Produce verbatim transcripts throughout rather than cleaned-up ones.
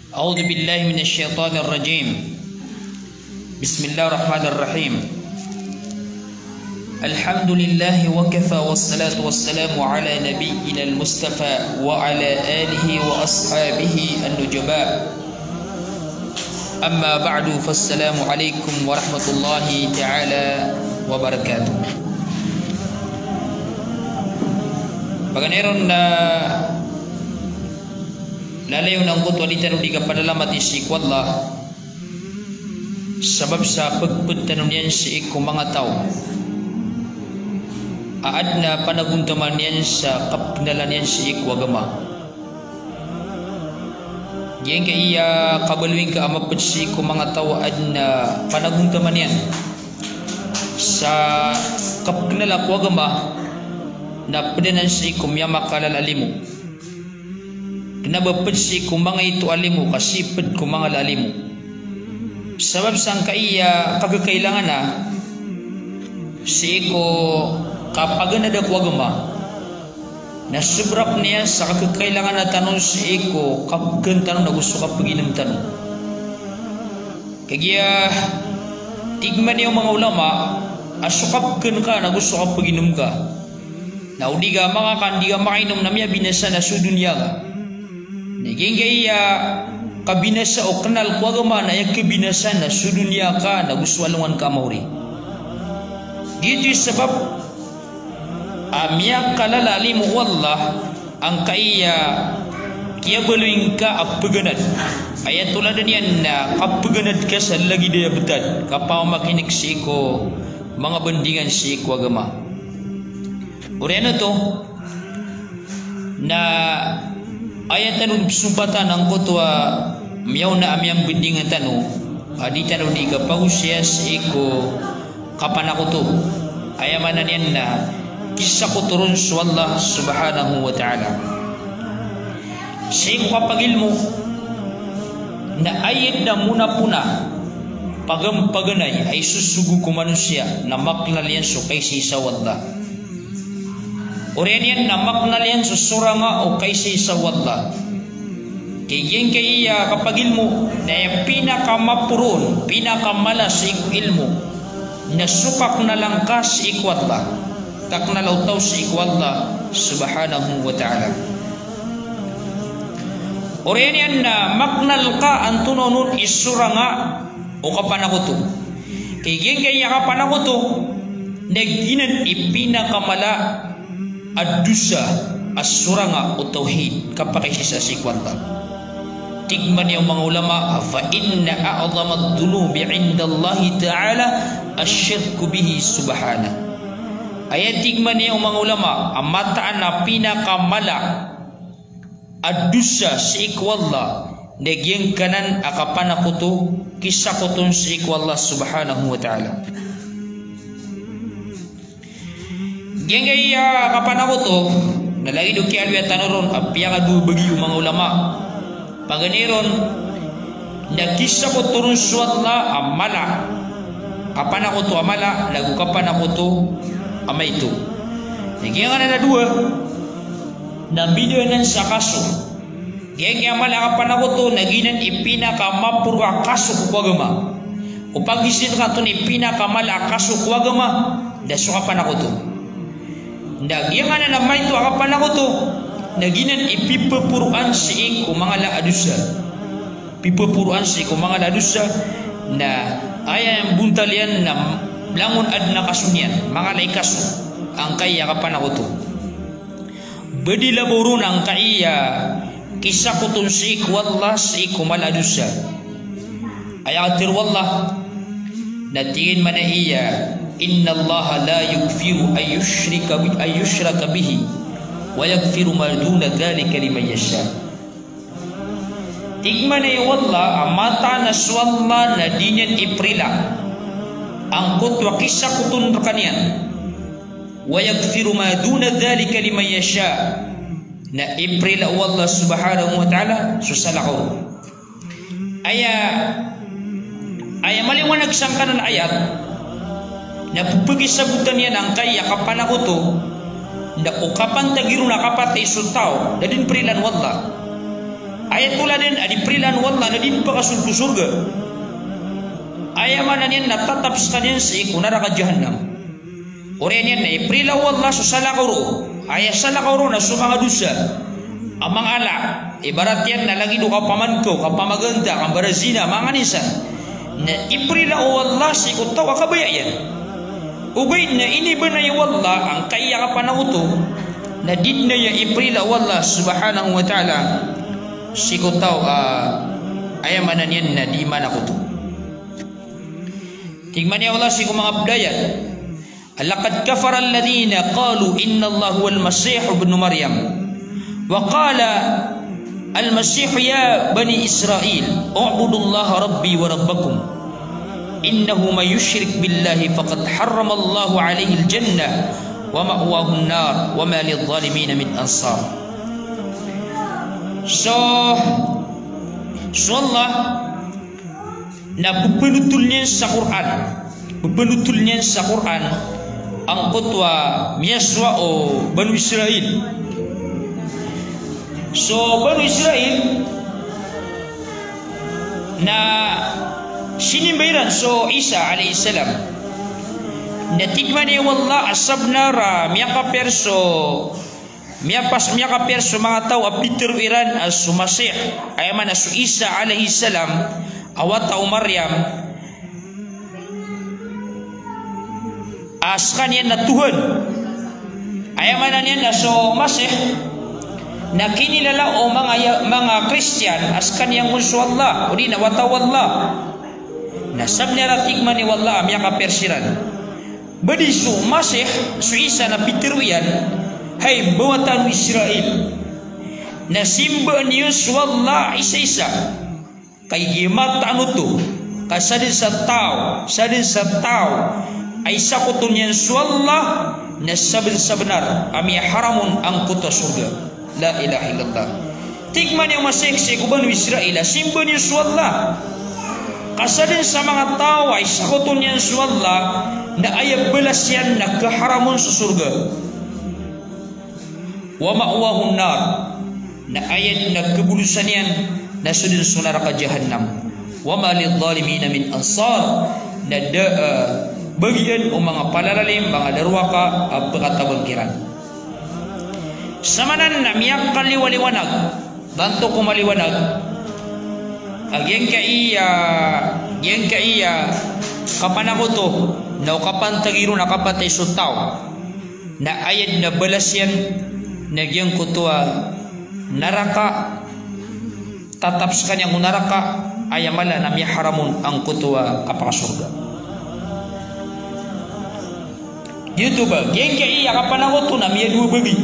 أعوذ بالله من الشيطان الرجيم. بسم الله الرحمن الرحيم. الحمد لله وكفى والصلاة والسلام على نبينا المصطفى وعلى آله وأصحابه النجباء. أما بعد فالسلام عليكم ورحمة الله تعالى وبركاته. Paganay ron na lalayon angkoto a di tano di kapanalamati sii ko Allah, sabap sa pagped tano niyan sii ko manga taw a adn a panagontaman iyan sa kapknalan iyan sii ko agama. Giyangkaya kabaloy ngka a maped sii ko manga taw a adn a panagontaman iyan sa kapknala ko agama, na ped anan sii ko miyamakalala a limo. Kna ba ped sii ko manga ito a limo ka sii ped ko manga la a limo. Sabap sangkaya kakhailangana sii ko kapaganada ko agama, na sobra pn iyan sa kakhailangana tano sii ko kapkn tano nago so kapginom tano. Kagiya tig mambo o manga ulama a so kapkn ka nago so kapginom ka, na o di ka makakan, di ka makainom, na miyabinasa na so doniya ka. Na giyangkaya kabinasa o knal ko agama na aya kabinasa na so doniya ka nago so alongan ka a maori. Giyoto i sabap a miyakalala a limo o Allah angkaya kiyabaloy ngka a pganad. Aya toladan iyan na kapganad ka sa lagid a aya btad, kapamakineg sii ko manga bandingan sii ko agama. Oriyan oto na aya tano di psompatan angkoto a miyaona a miyambandingan tano a di tano di kapagosaya sii ko kapanakoto. Aya maana niyan na kisakoto ron so Allah subhanahu wa ta'ala. Sii ko kapagilmo na aya dn a mona pona pagampaganay a isosogo ko manosiya na maknal iyan so kaisaisa o Allah. Oriyan iyan na maknal iyan so soranga o kaisaisa o Allah. Ka giyangkaya kapagilmo na aya pinakamaporo on, pinakamala sii ko ilmo na so kaknala ngka sii ko Allah, kaknala o taw sii ko Allah subhanahu wa ta'ala. Oriyan iyan na maknal ka antonaa on i soranga o kapanakoto. Ka giyangkaya kapanakoto na giyanan i pinakamala a dosa a soranga o tawhid, kapakaisaisa sii ko Allah. Tig mambo o manga ulama, "Fa inna a'zama adh-dhunubi 'inda Allahi ta'ala ash-shirku bihi subhanah." Aya tig mambo o manga ulama a mataan a pinakamala a dosa sii ko Allah na giyangkanan a kapanakoto, kisakoto on sii ko Allah subhanahu wa ta'ala. Giyangkaya kapanakoto na lagid o kiyaaloya tano ron a piyakadowa bagi o manga ulama. Paganay ron na kisakoto ron so Allah a mala, kapanakoto a mala, nago kapanakoto a maito. Na giyangkanan a dowa na mbida anan sa kaso. Giyangkaya mala a kapanakoto na giyanan i pinakamaporo a kaso ko agama. O pagisin ka antonaa i pinakamala a kaso ko agama, na so kapanakoto. Na giyangkanan a maito a kapanakoto na giyanan i pipaporoan sii ko manga la a dosa. Pipaporoan sii ko manga la a dosa, na aya bontal iyan na langon adn a kaso niyan, manga la i kaso angkaya kapanakoto. Ba di labaw ron angkaya kisakoto on sii ko Allah sii ko mala a dosa. Aya katharo o Allah na tig iyan mambo a, "Innallaha la yaghfiru an yushraka bi-, an yushraka bihi, wa yaghfiru ma duna dhalika liman yasha." Tig mambo o Allah a mataan a so Allah na di niyan iprila angkoto a kisakoto on rkaniyan. Wa yaghfiru ma duna dhalika liman yasha. Na iprila o Allah subhanahu wa ta'ala so salakaw. Aya, aya maliwanag sangkanan a ayat na pphagsabotan iyan angkaya kapanakoto, na o kapantagi ron a kapatay so taw na di niyan prilaan o Allah. Aya toladan a di prilaan o Allah na di pakasold ko sorga. Aya maana niyan na tatap skaniyan sii ko naraka Jahannam. Oriyan iyan na iprila o Allah so salakaw roo. Aya salakaw roo na so manga dosa a manga ala. Ibarat iyan na lagid o kapamankaw, kapamaganta, kambarazina, manga nisan. Na iprila o Allah sii ko taw a kabaya iyan. Ogaid na inibanay o Allah angkaya kapanakoto, na di dn aya iprila o Allah subhanahu wa ta'ala sii ko taw a, aya maana niyan na di manakoto. Tig mambo o Allah sii ko manga pd a ayat, "Laqad kafara alladhina qalu innallaha huwal masihu ibnu Maryam. Wa qala al-masihu ya bani Israil, u'budullaha rabbi wa rabbakum. Innahu man yushrik billahi faqad harramallahu alayhil jannah wa ma'wahun nar wa ma lidh-dhalimina min ansar." So, so Allah na pphanothol iyan sa Qur'an. Pphanothol iyan sa Qur'an angkoto a miyasowa o Banu Israil. So Banu Israil na sinimba iran so Isa alayhis salam. Na tig mambo o Allah a sabnar a miyakapir so Miyapas, miyakapir so manga taw a pitharo iran a so Masih, aya maana so Isa alayhis salam, a wata o Maryam, a skaniyan na Tuhan. Aya maana niyan na so Masih na kinilala o manga ya-, manga Kristiyan a skaniyan kon so Allah, odi na wata o Allah. Na sabnar a tig mambo o Allah a miyakapir siran. Ba di so Masih, so Isa na pitharo iyan, hay mbawataan o Israil, na simbaa niyo so Allah a isa-isa. Ka igira mataan oto, ka sadn sa taw, sadn sa taw a isakoto niyan so Allah, na sabnsabnar a miyaharam on angkoto a sorga. La ilaha illallah. Tig mambo o Masih sii ko Banu Israil a simbaa niyo so Allah. Ka sadn sa manga taw a isakoto niyan so Allah, na aya balas iyan na kaharam on so sorga. Wa ma'wahun nar. Na aya dn a kabolosan iyan na so dn so naraka Jahannam. Wa ma lidh-dhalimina min ansar. Na da a bagian o manga palalalim, manga darowaka a pkatabang kiran. Samanan na miyakaliwaliwanag, tanto ko maliwanag a giyangkai a, giyangkai a kapanakoto na o kapantagi ron a kapatay so taw, na aya dn a balas iyan na giyangkoto a naraka, tatap skaniyan ko naraka, aya mala na miyaharam on angkoto a kapakasorga. Giyoto ba, giyangkai a kapanakoto na miyadowa bagi.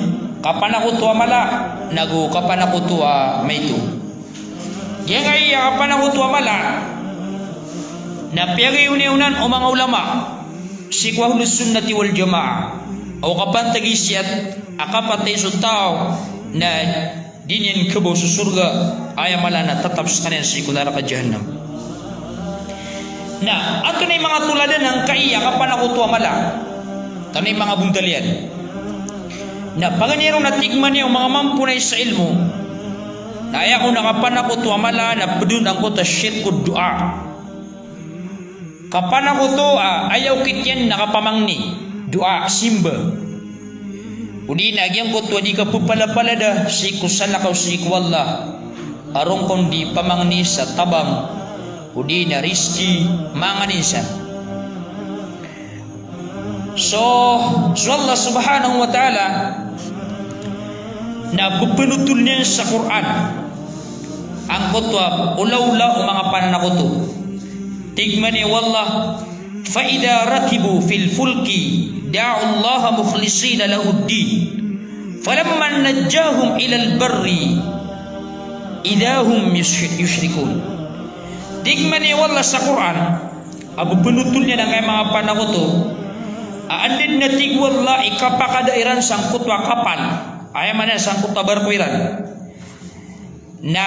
Kapanakoto a mala, nago kapanakoto a maito. Giyangkai a kapanakoto a mala na piyagayonayonan o manga ulama sii ko Ahlus Sunnati wal Jamaah a o kapantagi sii a kapatay so taw na di niyan khabaw so sorga, aya mala na tatap skaniyan sii ko naraka Jahannam. Na antonaa i manga toladan angkai a kapanakoto a mala? Antonaa i manga bontal iyan? Na paganay ron a tig mambo o manga mamponay sa ilmo na aya kon a kapanakoto a mala na pd on angkoto a shirkud du'a. Kapanakoto a aya okit iyan na kapamangni, du'a, simba. Odi na giyangkoto a di kapepalapalad sii ko salakaw sii ko Allah a roo kon di pamangni sa tabang odi na rizki, manga nisan. So, so Allah subhanahu wa ta'ala na pphanothol iyan sa Qur'an angkoto a olaola o manga pananakoto. Tig mambo o Allah, "Fa idha rakibu fil fulki da'ullaha mukhlisina lahud din. Falamma najjahum ilal barri idha hum yush-, yushrikun." Tig mambo o Allah sa Qur'an, a pphanothol iyan angkai a manga pananakoto, a anda dn a tig o Allah i kapakada iran sangkoto a kapal, aya maana sangkoto a barko iran, na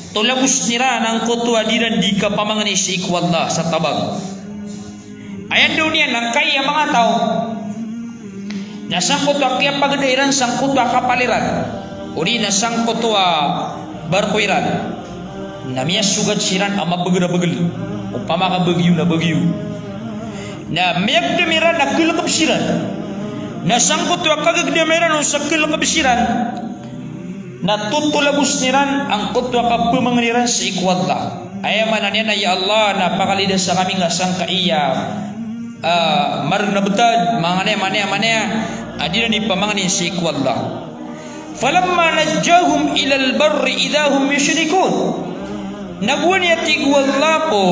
tolagos iran angkoto a di iran di kapamangni sii ko Allah sa tabang. Aya ndao niyan angkai a manga taw na sangkoto a kiyapagada iran sangkoto a kapal iran, odi na sangkoto a barko iran. Na miyasogat siran a mabagr a bagr, opama ka bagyo na bagyo. Na miyagdam iran na kalkb siran. Na sangkoto a kagagdam iran on sa kalkb siran, na totolabosn iran angkoto a kapamangni ran sii ko Allah. Aya maana niyan na, "Ya Allah, na pakalidasa kami nga sangkaiya, ah, margn a btad, manga aya, manga aya, manga aya." A di niyan di pamangnin sii ko Allah. "Falamma najjahum ilal barri idha hum yushrikun." Na gowani a tig o Allah ko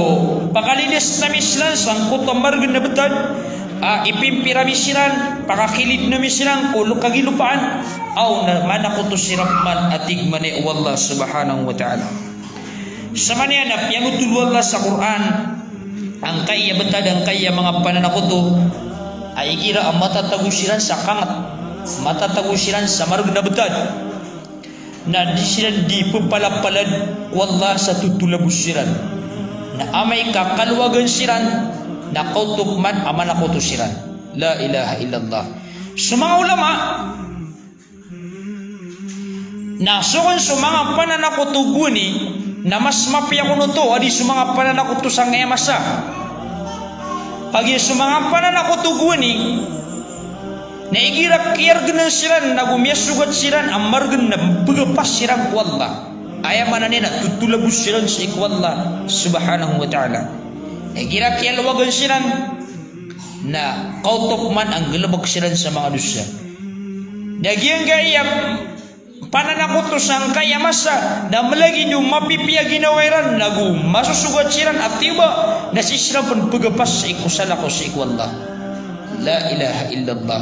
pakalidas ami siran sangkoto a margn a btad, a ipimpira ami siran, pakakilidn ami siran ko lo-, kagilopaan, aw na manakoto siran man, a tig mambo o Allah subhanahu wa ta'ala. Sa maana niyan na piyanothol o Allah sa Qur'an angkaiya btad, angkaiya manga pananakoto, a igira a matatago siran sa kangt, matatago siran sa margn a btad, na di siran di pepalapalad o Allah sa totolabos siran. Na amay ka kalowagan siran, na kaoto pman a manakoto siran. La ilaha illallah. So manga ulama, na so kon so manga pananakoto gowani, na mas mapiya kon oto a di so manga pananakoto sangkaya masa. Pagiya so manga pananakoto gowani, na igira kiyargnan siran, nago miyasogat siran a margn na pgapas siran ko Allah. Aya maana niyan na totolabos siran sii ko Allah subhanahu wa ta'ala. Na igira kiyalowagan siran, na kaoto pman a nggalbk siran sa manga dosa. Na giyangkaya pananakoto sangkaya masa, na mlagid o mapipiya ginawa iran, nago masosogat siran a tiyoba, na sii siran pn pgapas sii ko salakaw sii ko Allah. La ilaha illallah.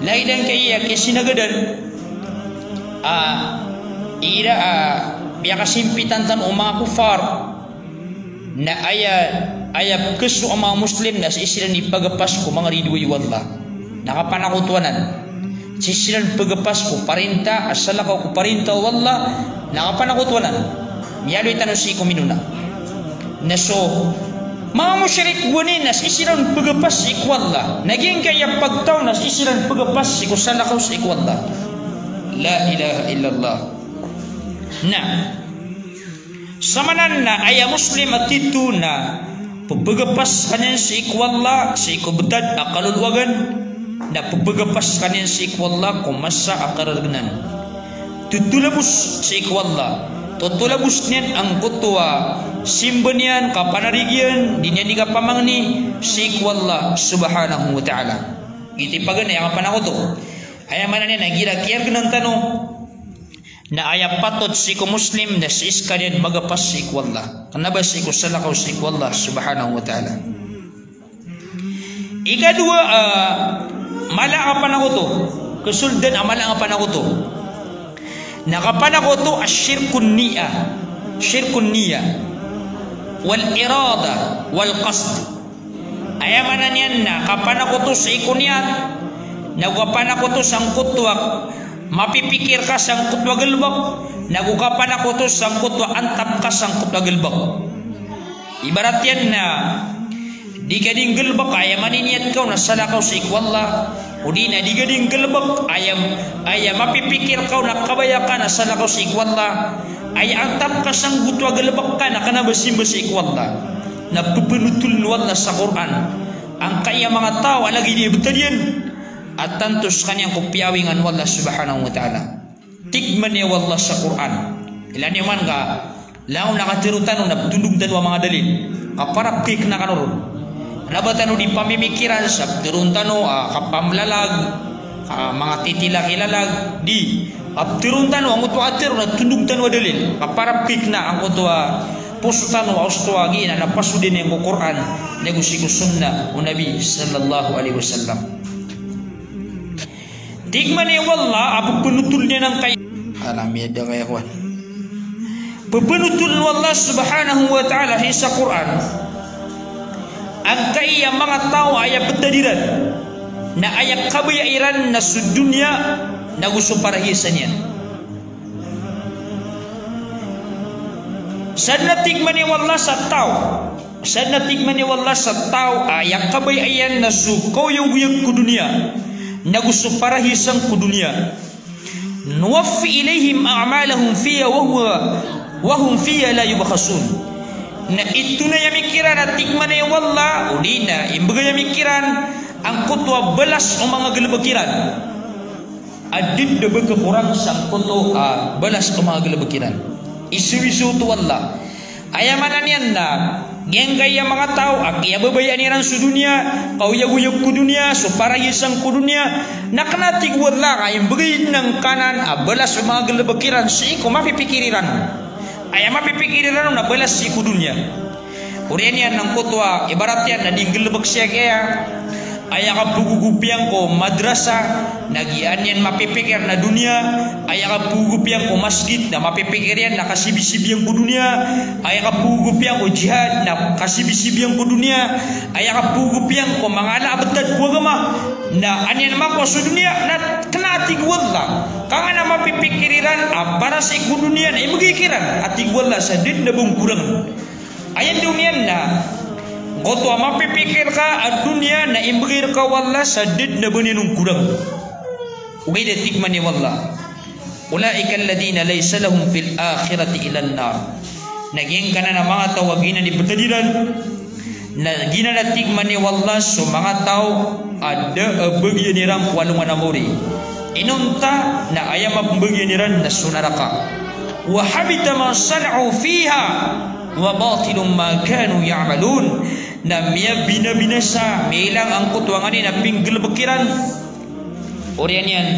Lagid angkaiya kisinagadan, a, igira, a, piyakasimpitan tano o manga kuffar, na aya, aya pkhaso o manga Muslim na sii siran di pagapas ko manga ridoay o Allah. Na kapanakoto anan. Sii siran pagapas ko parinta, a salakaw ko parinta o Allah, na kapanakoto anan. Miyaaloy tano sii ko minona. Na so manga mushrik gowani na sii siran pagapas sii ko Allah. Na giyangkaya pagtaw na sii siran pagapas sii ko salakaw sii ko Allah. La ilaha illallah. Na Samanan na aya Muslim a tito na pphagapas skaniyan sii ko Allah, sii ko btad a kalolowagan, na pphagapas skaniyan sii ko Allah ko masa a karargnan. Totolabos sii ko Allah. Totolabos niyan angkoto a simba niyan, kapanarigiyan, di niyan di kapamangni sii ko Allah subhanahu wa ta'ala. Giyoto i paganay a kapanakoto. Aya maana niyan na igira kiyargnan tano na aya patot sii ko Muslim na sii skaniyan magapas sii ko Allah. Kna ba sii ko salakaw sii ko Allah subhanahu wa ta'ala. Ikadowa, ah, mala a kapanakoto. Kasoldan a mala a kapanakoto. Na kapanakoto a shirkun niyah. Shirkun niyah. Wal irada. Wal qasd. Aya maana niyan na kapanakoto sii ko niyat, nago kapanakoto sangkoto a mapipikir ka sangkoto a galbk, nago kapanakoto sangkoto a antap ka sangkoto a galbk. Ibarat iyan na di ka di nggalbk, aya maniniyat ka on na salakaw sii ko Allah, odi na di ka di nggalbk, aya, aya mapipikir ka on na kabaya ka na salakaw sii ko Allah, aya antap ka sangkoto a galbk ka na kna ba simba sii ko Allah. Na pphanotholn o Allah sa Qur'an angkaya manga taw a lagid i btad iyan a tanto skaniyan ko piyawingan o Allah subhanahu wa ta'ala. Tig mambo o Allah sa Qur'an. Ilaya niyo man ka langon a katharo tano na ptondog tano a manga dalil. Ka para pkhaikna kano ron. Kna ba tano di pamimikiran sa ptharoon tano a kapamlalag, a manga titilakilalag, di. A ptharoon tano angkoto a katharo na tondog tano a dalil. Ka para pkhaikna angkoto a poso tano a osto a giya na pasod iyan ko Qur'an, nago sii ko sunnah o Nabi sallallahu alaihi wasallam. Tig mambo o Allah a pphanotholn iyan angkai-, ana miyada kaya kowan. Pphanotholn o Allah subhanahu wa ta'ala sii sa Qur'an angkaya manga taw a aya btad iran na aya kabaya iran na so doniya nago so parahiyasan iyan. Sadn a tig mambo o Allah sa taw. Sadn a tig mambo o Allah sa taw a aya kabaya iyan na so kaoyagoyag ko doniya, nago so parahiyasan ko doniya. Nuwaffi ilayhim a'malahum fiha wa huwa, wa hum fiha la yubkhasun. Na itonay ami kiran a tig mambo o Allah, odi na imbgay ami kiran angkoto a balas o manga galbk iran. A di dn ba kakorang sangkoto a balas o manga galbk iran. Isoiso oto o Allah. Aya maana niyan na giyangkaya manga taw a kiyababayaan iran so doniya, kaoyagoyag ko doniya, so parahiyasan ko doniya, na kna a tig o Allah ka imbgay dn angkanan a balas o manga galbk iran sii ko mapipikir iran. Aya mapipikir iran on na balas sii ko doniya. Oriyan iyan angkoto a ibarat iyan na di nggalbk sii a kaya aya kapgogopiyan ko madrasa, na giya niyan mapipikir na doniya. Aya kapgogopiyan ko masgit, na mapipikir iyan na kasibisibiyan ko doniya. Aya kapgogopiyan ko jihad, na kasibisibiyan ko doniya. Aya kapgogopiyan ko manga ala a btad ko agama, na an iyan makowa so doniya, na kna a tig o Allah. Ka angkanan a mapipikir iran a para sii ko doniya na imbgay kiran, a tig o Allah, sa di dn ba ngkorangn. Aya ndao niyan na angkoto a mapipikir ka a doniya na imbgay rka o Allah sa di dn a ba niyan on korang. Ogaid a tig mambo o Allah, "Ulaika alladhina laysa lahum fil akhirati illan nar." Na giyangkanan a manga taw a giyanan i btad iran, na giyanan a tig mambo o Allah so manga taw a da a bagian iran ko alongan a maori. Inonta na aya mapmbagian iran na so naraka. "Wa habita ma sana'u fiha wa batilun ma kanu ya'malun." Na miyabinabinasa, miyailang angkoto a nganin a pinggalbk iran. Oriyan iyan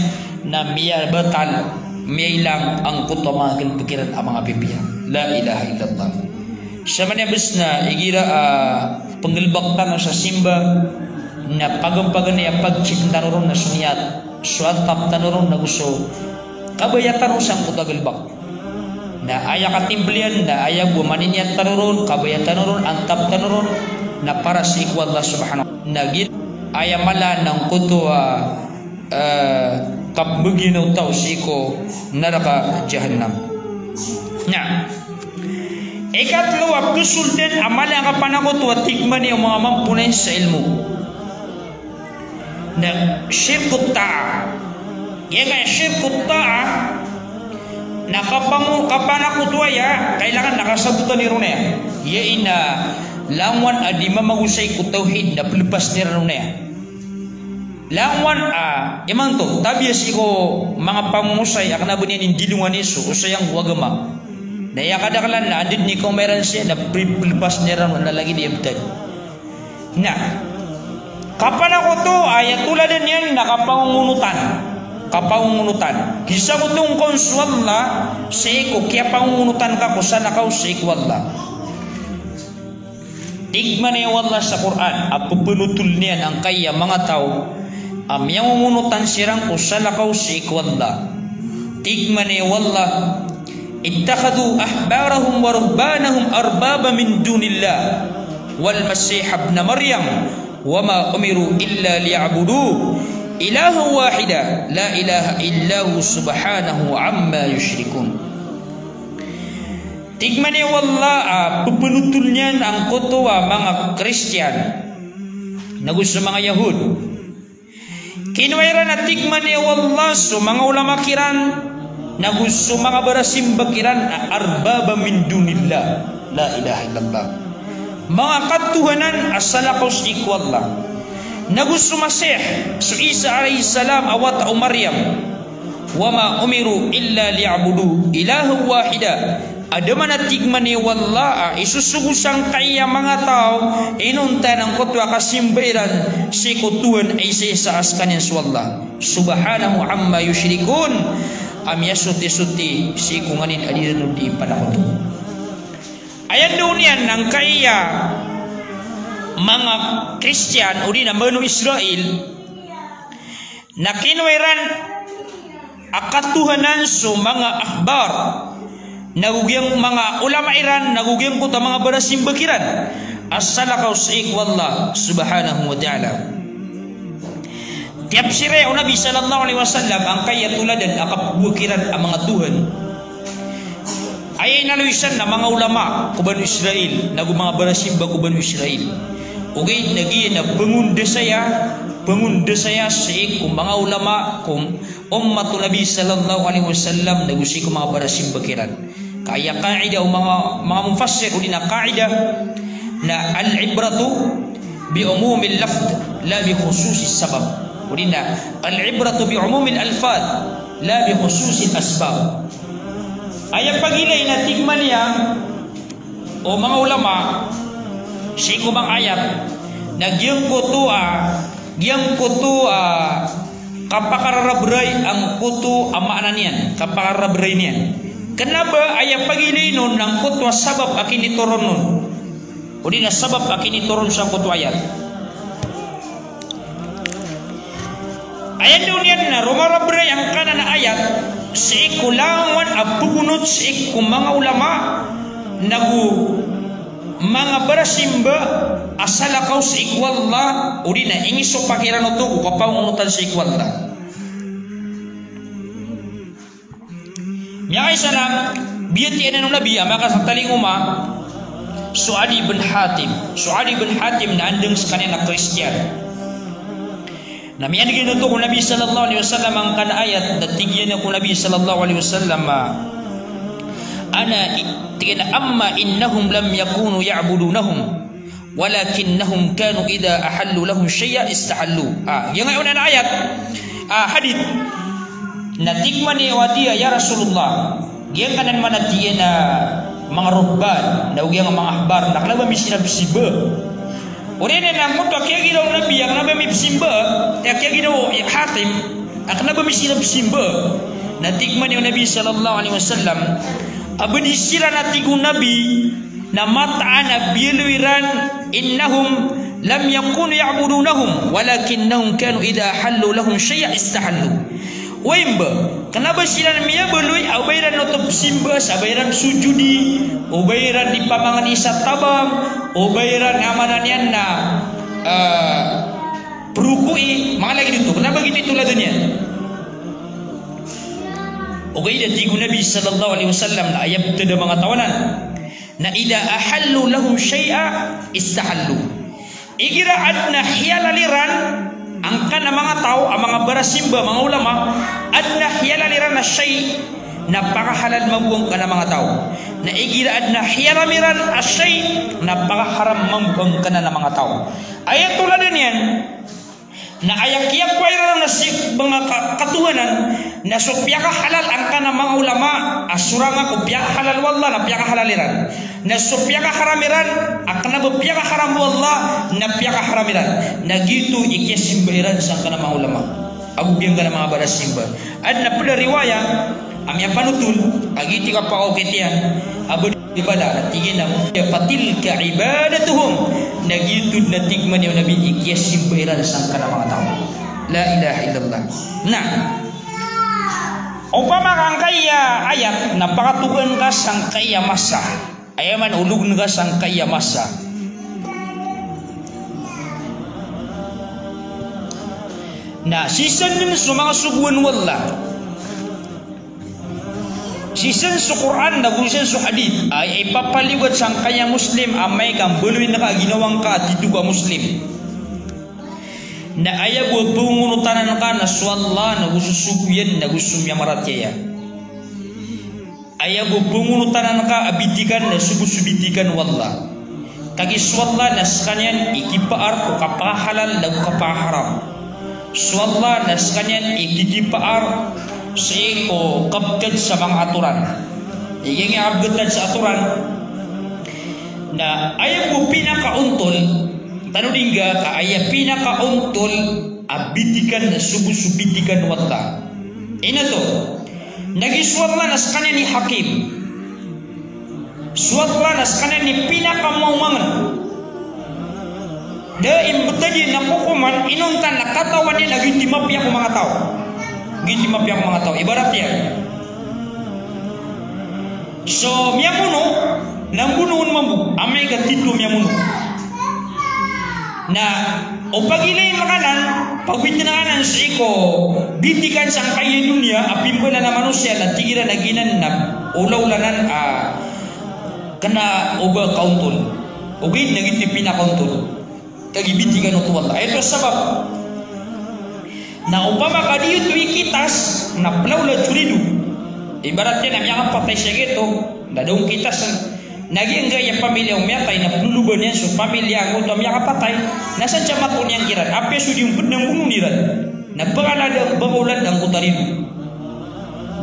na miyabatal, miyailang angkoto a manga galbk iran a manga pipiya. La ilaha illallah. Samanaya bs na igira a pnggalbk tano sa simba, na pagn-pagn aya pagchik tano ron na so niyat, so antap tano ron na go so kabaya tano sangkoto a galbk. Na aya katimbl iyan, na aya bo a maniniyat tano ron, kabaya tano ron, antap tano ron, na para sii ko Allah subhanahu. Na giyai aya mala angkoto a, eh, kapmbagian o taw sii ko naraka jahannam. Na ikatlo a psoldan a mala a kapanakoto a tig mambo o manga mamponay sa ilmo na shirkut ta'ah. Giyangkaya shirkut ta'ah na kapango-, kapanakoto aya, kailangan na kasabotan iran aya. Aya ina langowan a di mamagosay ko tawhid na plpas iran aya. Langowan a imanto, tabiya sii ko manga pangosay a kna ba niyan indilongan iso, osayan ko agama. Na aya kadaklan na anda dn i kaoma iran siya na pri-, plpas iran na lagid i btad. Na kapanakoto, aya toladan iyan na kapangongonotan. Kapangongonotan. Giya sa ko tongkon so Allah sii ko kiyapangongonotan ka ko salakaw sii ko Allah. Tig mambo o Allah sa Qur'an a pphanotol niyan angkaya manga taw a miyangongonotan siran ko salakaw sii ko Allah. Tig mambo o Allah, "Ittakhadhu ahbarahum wa ruhbanahum arbaba min dunillah wal Masih ibn Maryam wa ma umiru illa liya'budu ilahan wahida la ilaha illa hu subhanahu amma yushrikun." Tig mambo o Allah a pphanotol niyan angkoto a manga Kristiyan nago so manga Yahud. Kinowa iran a tig mambo o Allah so manga ulama kiran nago so manga barasimba kiran a arbaba min dunillah. La ilaha illallah. Manga katohanan a salakaw sii ko Allah. Nago so Masih, so Isa alayhis salam a wata o Maryam. "Wa ma umiru illa liya'budu ilahan wahida." A da man a tig mambo o Allah a isosogo sangkaya manga taw inonta angkoto a kasimba iran sii ko Tohan a isaisa a skaniyan so Allah. Subhanahu amma yushrikun. A miyasotisoti sii ko nganin a di ran on di panakoto. Aya ndao niyan angkaya manga Kristiyan odi na Banu Israil, na kinowa iran a katohanan so manga ahbar, nago giyang manga ulama iran, nago giyangkoto a manga barasimba kiran a salakaw sii ko Allah subhanahu wa ta'ala. Tiyapsir o Nabi sallallahu alaihi wasallam angkaya toladan a kapgowa kiran a manga tohan. Aya inaloy san na manga ulama ko Banu Israil, nago manga barasimba ko Banu Israil. Ogaid na giya na pangondasaya, pangondasaya sii ko manga ulama ko ummat o Nabi sallallahu alaihi wasallam, nago sii ko manga barasimba kiran. Ka aya qaida o manga, manga mufassir, odi na qaida, na al-ibratu bi umumil lafdh, la bi khususis sabab. Odi na al-ibratu bi umumil alfadh, la bi khususil asbab. Aya pagilay na tig man iyan o manga ulama, sii ko manga ayat, na giyangkoto a, giyangkoto a kapakararabray angkoto a maana niyan, kapakararabray niyan. Kena ba aya pagilay on na angkoto a sabab a kinitoron on, odi na sabab a kinitoron sangkoto a ayat. Aya daw niyan na romarabray angkanan a ayat, sii ko langowan a pgonot sii ko manga ulama, nago manga barasimba a salakaw sii ko Allah, odi na inisopak iran oto ko kapangonotan sii ko Allah. Miyakaisa na biyatiya anan o Nabi a makasatalingoma so Adi bin Hatim. So Adi bin Hatim na andang skaniyan a Kristiyan. Na miyaneg iyan oto ko Nabi sallallahu alaihi wasallam angkanan a ayat, na tig iyan ko Nabi sallallahu alaihi wasallam a, ana, tig iyan a, amma innahum lam yakunu ya'budunahum, walakinnahum kanu idha ahallu lahum shay'an istahallu. Ah, giyangkanan a ayat, ah, hadith. Na tig man iyan o Adi a, ya Rasulullah, giyangkanan man a tig iyan a manga ruhban, nago giyangkanan a manga ahbar, na kena ba mi siran pzimba. Oriyan iyan na angkoto a kiyagiraw o Nabi a kena ba mi pzimba, eh, kiyagiraw o Hatim a kena ba mi siran pzimba. Na tig man iyan o Nabi sallallahu alaihi wasallam a ba di siran, a tig o Nabi, na mataan a biyaloy iran, innahum lam yakunu ya'budunahum, walakinnahum kanu idha ahallu lahum shay'an istahallu. Oway mba, kena ba siran miyabaloy a o ba iran oto pzimba sa ba iran sojodi, o ba iran di pamangni sa tabang, o ba iran a maana niyan na, ah, prokoi, manga lagid oto. Kena ba giyoto i tolad iyan. Ogaid a tig o Nabi sallallahu alaihi wasallam na aya btad a manga taw anan na idha ahallu lahum shay'an istahallu. Igira aden a hiyalal iran angkanan a manga taw a manga barasimba, manga ulama, aden a hiyalal iran a shay', na pakahalal mambo angkanan a manga taw. Na igira aden a hiyaram iran a shay', na pakaharam mambo angkanan a manga taw. Aya toladan iyan, na aya kiyakowa iran na sii ko manga ka-, katohanan, na so piyakahalal angkanan a manga ulama a sorang a ko piyakahalal o Allah na piyakahalal iran. Na so piyakaharam iran a kena ba piyakaharam o Allah na piyakaharam iran. Na giyoto i kiyasimba iran sangkanan a manga ulama ago giyangkanan a manga barasimba. Aden a pd a riwaya a miyapanotol a giyoto i kapakaokit iyan a ba di bala, na tig iyan a, fatilka ibadatuhum. Na giyoto den a tig man iyan o Nabi i kiyasimba iran sangkanan a manga taw. La ilaha illallah. Na opama ka angkaya ayat na pakatogan ka sangkaya masa. Aya maana, ologen ka sangkaya masa. Na sii san den so manga sogoan o Allah. Sii san so Qur'an, nago sii san so hadith a ipapaliyogat sangkaya Muslim, amay ka mbaloyin ka a ginawa ngka a tito ka Muslim. Na aya bo a pangonotanan ka na so Allah, nago so sogo iyan, nago so miyamaratiyaya. Aya bo a pangonotanan ka a bitikan na so bo so bitikan o Allah. Kagiya so Allah na skaniyan i kipaar ko kapakahalal nago kapakaharam. So Allah na skaniyan i kikipaar sii ko kabtad sa manga atoran. Aya giya kabtad sa atoran na aya bo a pinakaontol, tanodi ngka ka aya pinakaontol a bitikan na so bo so bitikan o Allah. Ino oto? Na giya so Allah na skaniyan i Hakim. So Allah na skaniyan i pinakamaomangen. Da i mbtad iyan a kokoman, inonta na katawan iyan a giyoto i mapiya ko manga taw. Giyoto i mapiya ko manga taw. Ibarat iyan so miyamono, na mbonoon mambo, amay ka tito miyamono. Na o pagilay makanan, pagwitn anan sii ko bitikan sangkaya doniya a pimbanan a manosiya, na tig iran a giyanan na olaola anan a kena o ba kaontol. Ogaid na giyoto i pinakaontol. Kagiya bitikan oto o Allah. Aya oto sabap Na opama ka di oto ikitas, na plawla so rido. Ibarat iyan a miyakapatay sa giyoto, na da on kitasan. Na giyangkaya pamilya o miyatay na ploloban iyan so pamilya angkoto a miyakapatay, na sadn sa mato niyan kiran, apiya so di on pd na mbonoon iran. Na pkhalad, pkhaolad angkoto a rido.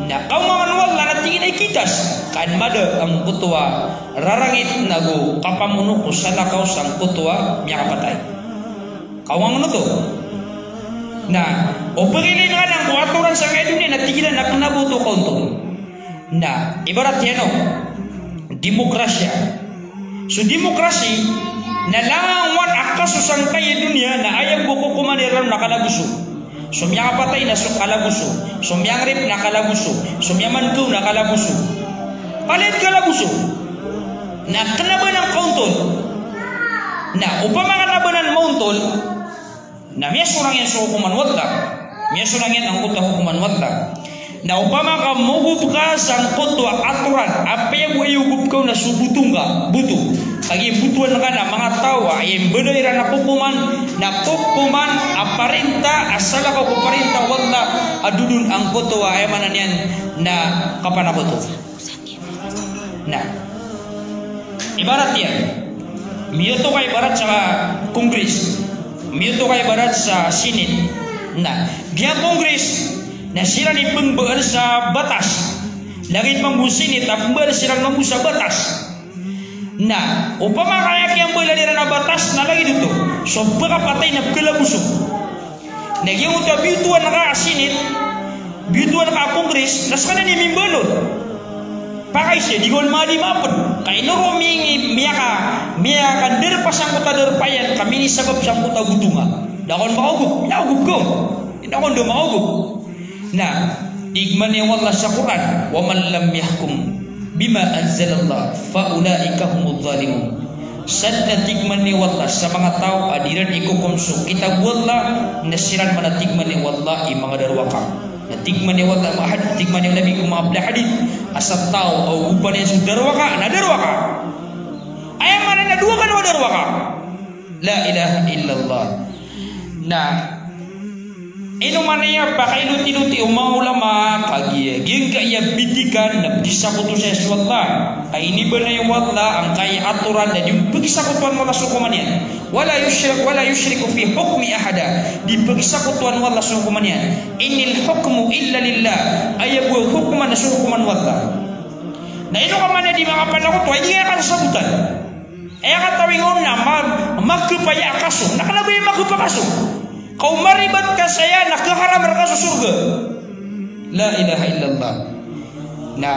Na kaomanan o Allah na tig iyan a ikitas, ka an mada angkoto a rarangit nago kapamono ko salakaw sangkoto a miyakapatay. Kaomanan oto. Na o pkhailay ngka nan ko atoran sangkaya doniya na tig iran a kna bo oto kaontol. Na ibarat iyan o demokrasya. So demokrasi na langowan a kaso sangkaya doniya na aya bo kokoman iran na kalagoso. So miyakapatay na so kalagoso. So miyangrip na kalagoso. So miyamanto na kalagoso. Palaya kalagoso. Na kna ba nan kaontol. Na opama ka kna ba nan maontol, na miyasorang iyan so hokoman o Allah. Miyasorang iyan angkoto a hokoman o Allah. Na opama ka mogop ka sangkoto a atoran, apiya bo aya ogop ka on na so boto ngka, boto. Kagiya botowan ka na manga taw a aya mbala iran a kokoman, na kokoman a parinta, a salakaw ko parinta o Allah, a dodon angkoto a aya maana niyan na kapanakoto. Na ibarat iyan, miyoto ka ibarat sa Congress, miyoto ka ibarat sa Senate. Na giya Congress na siran i pmbaal sa batas, lagid mambo Senate a pmbaal siran mambo sa batas. Na opama ka aya kiyambaal iran a batas na lagid oto, so pkhapatay na pkhalagoso. Na giyoto a biyotowan ka a Senate, biyotowan ka a Congress, na skaniyan i mimbaal on. Pakaiza, di ka on madi mapd. Ka ino ron mi-, miyaka-, miyakandarpa sangkoto a darpa iyan, ka minisabap sangkoto a boto ngka. Da ka on makaogop, miyaogop ka on. Da ka on da makaogop. Na tig mambo o Allah sa Qur'an, "Wa man lam yahkum bima anzalallah fa ulaika humuz zalimun." Sadn a tig mambo o Allah sa manga taw a di iran ikokom so kitab o Allah, na siran man a tig mambo o Allah i manga darowaka. Na tig mambo o Allah, manga had-, tig mambo o Nabi ko manga pd a hadith, a sa taw a ogopan iyan so darowaka, na darowaka. Aya maana na dowa kano a darowaka. La ilaha illallah. Na ino man aya pakailoti-loti o manga ulama, kagiya giyangkaya bitikan na pkisakoto saya so Allah. Ka inibaloy o Allah angkaya atoran na di on pkisakotoan o Allah so hokoman iyan. Wala yushrik, wala yushriku fi hukmihi ahada. Di pkisakotoan o Allah so hokoman iyan. Inil hukmu illa lillah. Aya bo a hokoman na so hokoman o Allah. Na ino ka man aya di makapanakoto, aya di ka kasasabotan. Aya katawi ngka on na ma-, makhapaya a kaso. Na kna ba aya makhapa a kaso. Ka o maribat ka saya na khaharam rka so sorga. La ilaha illallah. Na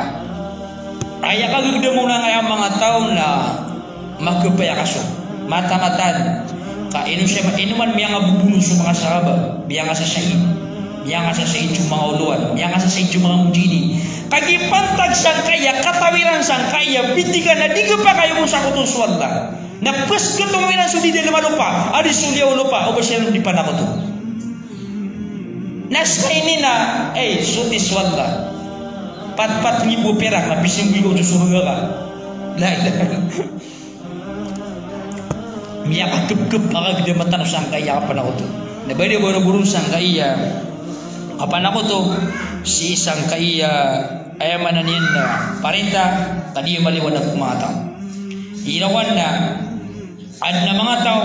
aya kagagdam on angkaya manga taw na makhapaya a kaso. Mata-mataan. Ka ino siya ma-, ino man miyangabobono so manga sahaba, miyangasasahid. Miyangasasahid so manga olowan, miyangasasahid so manga mujahidin. Kagiya pantag sangkaya, katawi ran sangkaya bitikan a di khapakay o sakoton so Allah. Na pskatomo iran so di dalm a lopa, a di so liyawaw o lopa, o ba siran di panakoto. Na skaniyan na, ay, soti so Allah. Patpat nggibo pirak na pisimboy ko so sorga ka. La ilaha illallah. Miyakakpkp a kagdam tano sangkaya kapanakoto. Na ba di boroboron sangkaya kapanakoto, sii sangkaya, aya maana niyan na parinta, ka di maliwanag ko manga taw. Irawan na adn a manga taw,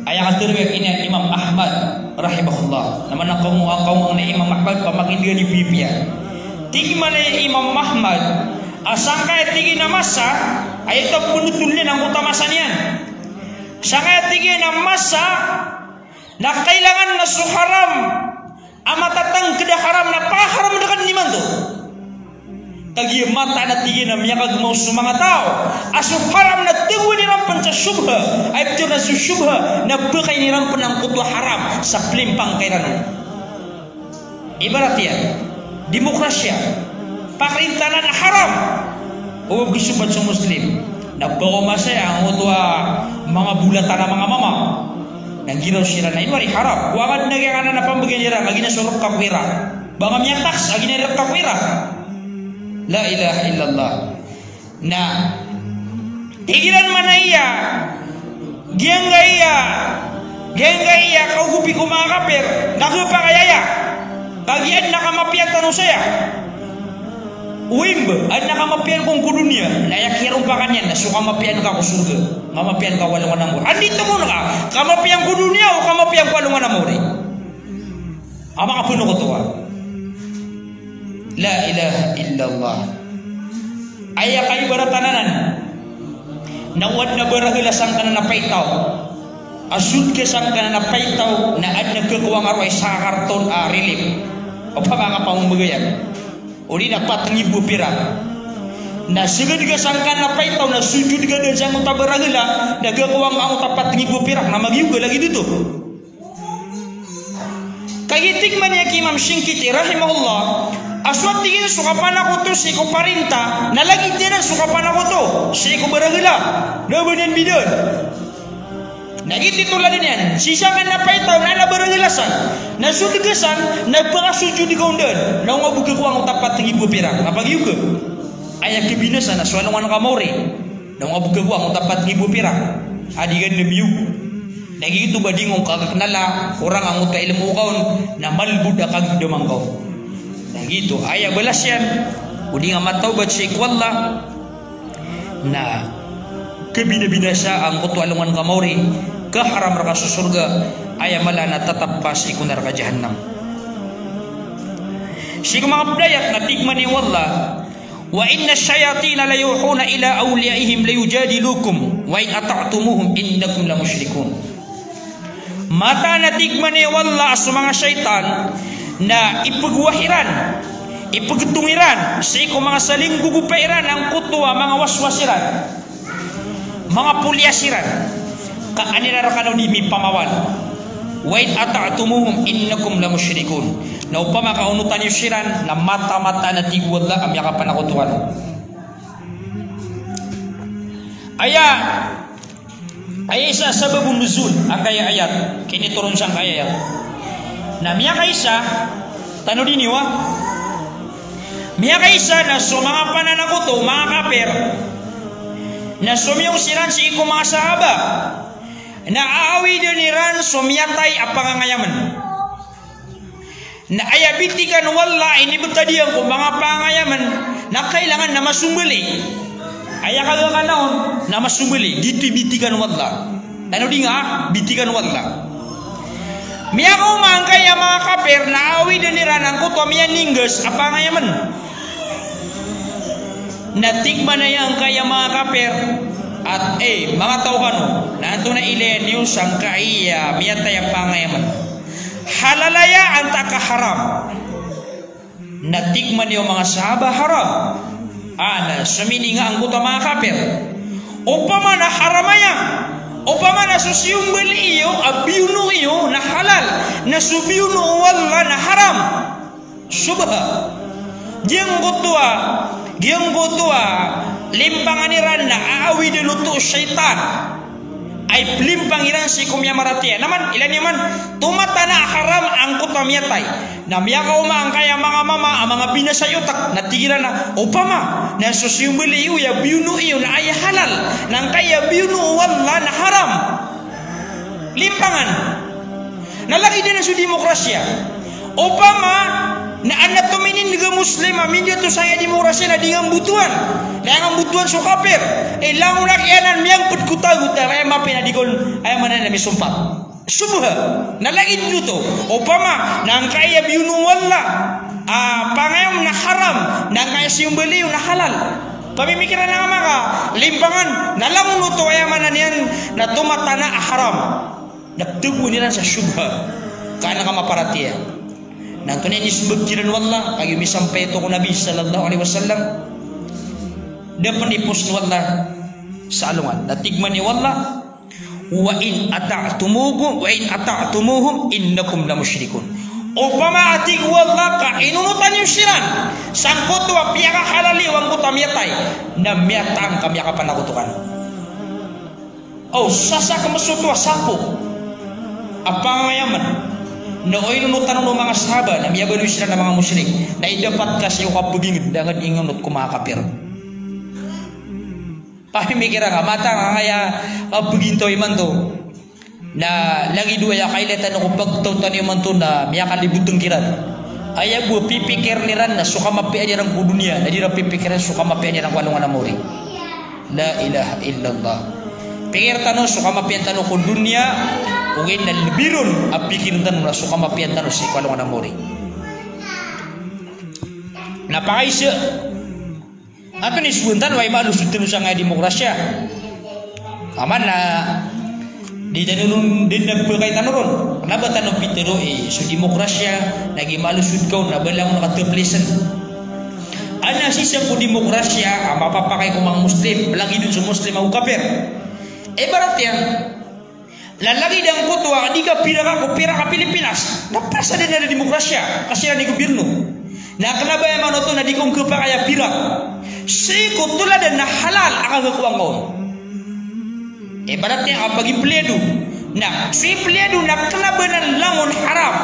aya katharo iyan i Imam Ahmad rahimahullah. Na mana kaw mo, kaw mo na Imam Ahmad, pamakindigan i pipiya. Tig mambo i Imam Ahmad, a sangkaya tig iyan a masa, aya ito a pnotol niyan angkoto a masa niyan. Sangkaya tig iyan a masa, na kailangan na so haram a matatangkd a haram na pakaharam dn imanto. Kagiya mataan a tig iyan a miyakagmaw so manga taw a so haram na tagoan iran pn sa shubha, a iptharoon a so shubha na pakain iran pn angkoto a haram sa plimpang kiran on. Ibarat iyan, demokrasya, pakarintanan a haram. O ba pkhisobat so Muslim na ba ko masaya angkoto a manga bolatan a manga mama. Na giraw siran na ino ari haram. Kowa nga dn a giyanan a pambgan iran, a giyanan so rk ko ira. Ba nga miyataks, a giyanan rk ko ira. La ilaha illallah. Na tig iran man aya, giyangkaya Giyangkaya kaogopi ko manga kapir, na khapakay aya. Kagiya adn a kamapiya tano saya. Oway mba, adn a kamapiya ko doniya. Na aya kiyarompakan iyan na so kamapiya ngka ko sorga, kamapiya ngka ko alongan a mawri. Anda i tomo ngka, kamapiya ko doniya o kamapiya ko alongan a mawri? Ama ka pn oto a. La ilaha illallah. Aya kaibaratan anan na o adn a baragala sangkanan a paitaw a sod ka sangkanan a paitaw na adn a kakowang a rowai sa karton a relief. Opama ka pamamagayan. Odi na pat nggibo pirak. Na sgd ka sangkanan a paitaw na sojod ka dn sa angkoto a baragala na kakowang angkoto a pat nggibo pirak na magiyoga lagid oto. Kagiya tig mambo a Imam Shinqiti rahimahullah, a so tig iyan so kapanakoto sii ko parinta, na lagid iyan so kapanakoto sii ko baragala. Na ba niyan bidaan? Na giyoto i toladan iyan, sii sangkanan a paitaw na adn a baragala san, na sod ka san, na pakasojod ka on dn, na o nga bo kakowang angkoto a pat nggibo pirak, na pagiyoga. Aya kabinasa na so alongan ka mawri. Na o nga bo kakowang angkoto a pat nggibo pirak a di ka dn miyog. Na giyoto ba di ngka kaknala, korang angkoto a ilmo ka on, na malbod a kagdama ngka on. Na giyoto, aya balas iyan, o di nga matawbat sii ko Allah, na kabinabinasa angkoto a alongan ka mawri, kaharam rka so sorga, aya mala na tatap ka sii ko naraka jahannam. Sii ko manga pd a ayat na tig mambo o Allah, "Wa innash shayatina la yuhuna ila awliyaihim liyujadilukum wa in ata'tumuhum innakum lamushrikun." Mataan a tig mambo o Allah a so manga shaytan na ipgowah iran, ipgtong iran sii ko manga salinggogopa iran angkoto a manga waswas iran. Manga poliyas iran, ka an iran rkano di mipamawal. "Wa in ata'tumuhum innakum lamushrikun." Na opama ka onotan iyo siran, na mataan-mataan a tig o Allah a miyakapanakoto kano. Aya, aya isa sababun nuzul angkaya ayat, kinitoron sangkaya ayat. Na miyakaisa, tanodi niyo a. Miyakaisa na so manga pananakoto, manga kapir, na somiyong siran sii ko manga sahaba, na aawidan iran so miyatay a pangangayamen. Na aya bitikan o Allah a inibtad iyan ko manga pangangayamen, na kailangan na masombali. Aya kagaga na on, na masombali. Giyoto i bitikan o Allah. Tanodi nga, bitikan o Allah. Miyakaoma angkaya manga kapir na aawidan iran angkoto a miyaninggas a pangangayamen. Na tig mambo angkaya manga kapir a, eh, manga taw kano, na antonaa i ilaya niyo sangkaya miyatay a pangangayamen? Halal aya antaa ka haram? Na tig mambo o manga sahaba, haram. A, na somini nga angkoto a manga kapir, opama na haram aya, opama na so siyombali iyo a biyono iyo na halal, na so biyono o Allah na haram. Subha. Giyangkoto a, giyangkoto a limpangan iran na aawidan oto o shaytan a iplimpang iran sii ko miyamaratiyaya. Na man, ilaya niyo man, tomatana a haram angkoto a miyatay. Na miyakaoma angkaya manga mama a manga binasa i otak, na tig iran a, opama na so siyombali iyo a biyono iyo na aya halal, na angkaya biyono o Allah na haram. Limpangan. Na lagid iyan a so demokrasiya. Opama na adn a tominindg a Muslim a mindato sangkaya demokrasiya na di nga mbotowan. Na aya nga mbotowan so kapir. Eh, langon a kiyanan miyangpd ko tagot na aya mapiya na di kon, aya maana na misompat. Subha. Na lagid oto. Opama na angkaya biyono o Allah a pangangayamen na haram, na angkaya siyombali iyo na halal. Pamimikiran angka manga limpangan, na langon oto aya maana niyan na tomatana a haram. Na pthagoan iran sa shubha. Ka an ka maparatiyaya. Na antonaa i inismbag kiran o Allah, kagiya misampay oto ko Nabi sallallahu alaihi wasallam. Da pn ipost o Allah sa alongan. Na tig mambo o Allah, "Wa in ata'tumuhu-, wa in ata'tumuhum innakum lamushrikun." Opama a tig o Allah ka inonotan iyo siran sangkoto a piyakahalal iyo angkoto a miyatay, na miyatang ka miyakapanakoto kano. O, sasakm so oto a sapo a pangangayamen. Na o inonotan on o manga sahaba, na miyabaloy siran a manga mushrik. Na idapat ka sii ko kapagingd, da ngd inonot ko manga kapir. Pamimikiran ka, mataan angkaya kapagintaw imanto. Na lagid o aya kailay tano ko pagtaw tano imanto na miyakaliboteng kiran. Aya bo a pipikirn iran na so kamapiyaan iran ko doniya, na di iran pipikiran so kamapiyaan iran ko alongan a maori. La ilaha illallah. Pikir tano so kamapiyaan tano ko doniya, ogaid na lebi ron a pikirn tano na so kamapiyaan tano sii ko alongan a maori. Na pakaiza, antonaa i sogoan tano a aya maana o sii tano sangkaya demokrasiya? Aman na di tano ron, di na pekay tano ron. Kena ba tano pitero i so demokrasiya na giya maana o sii ko na ba langon a kataplisen. Ana sii sa ko demokrasiya a mapapakay ko manga Muslim, lagid on so Muslim ago kapir. Ibarat iyan, na lagid angkoto a di ka pirak ko pirak a Pilipinas, na pasad iyan a da demokrasiya, ka siran i gobyerno. Na kena ba aya maana oto na di ka on kepakay a pirak sii ko toladan a halal a kagakowa ngka on. Ibarat iyan a pagimpliyado. Na so impliyado na kena ba nan langon haram.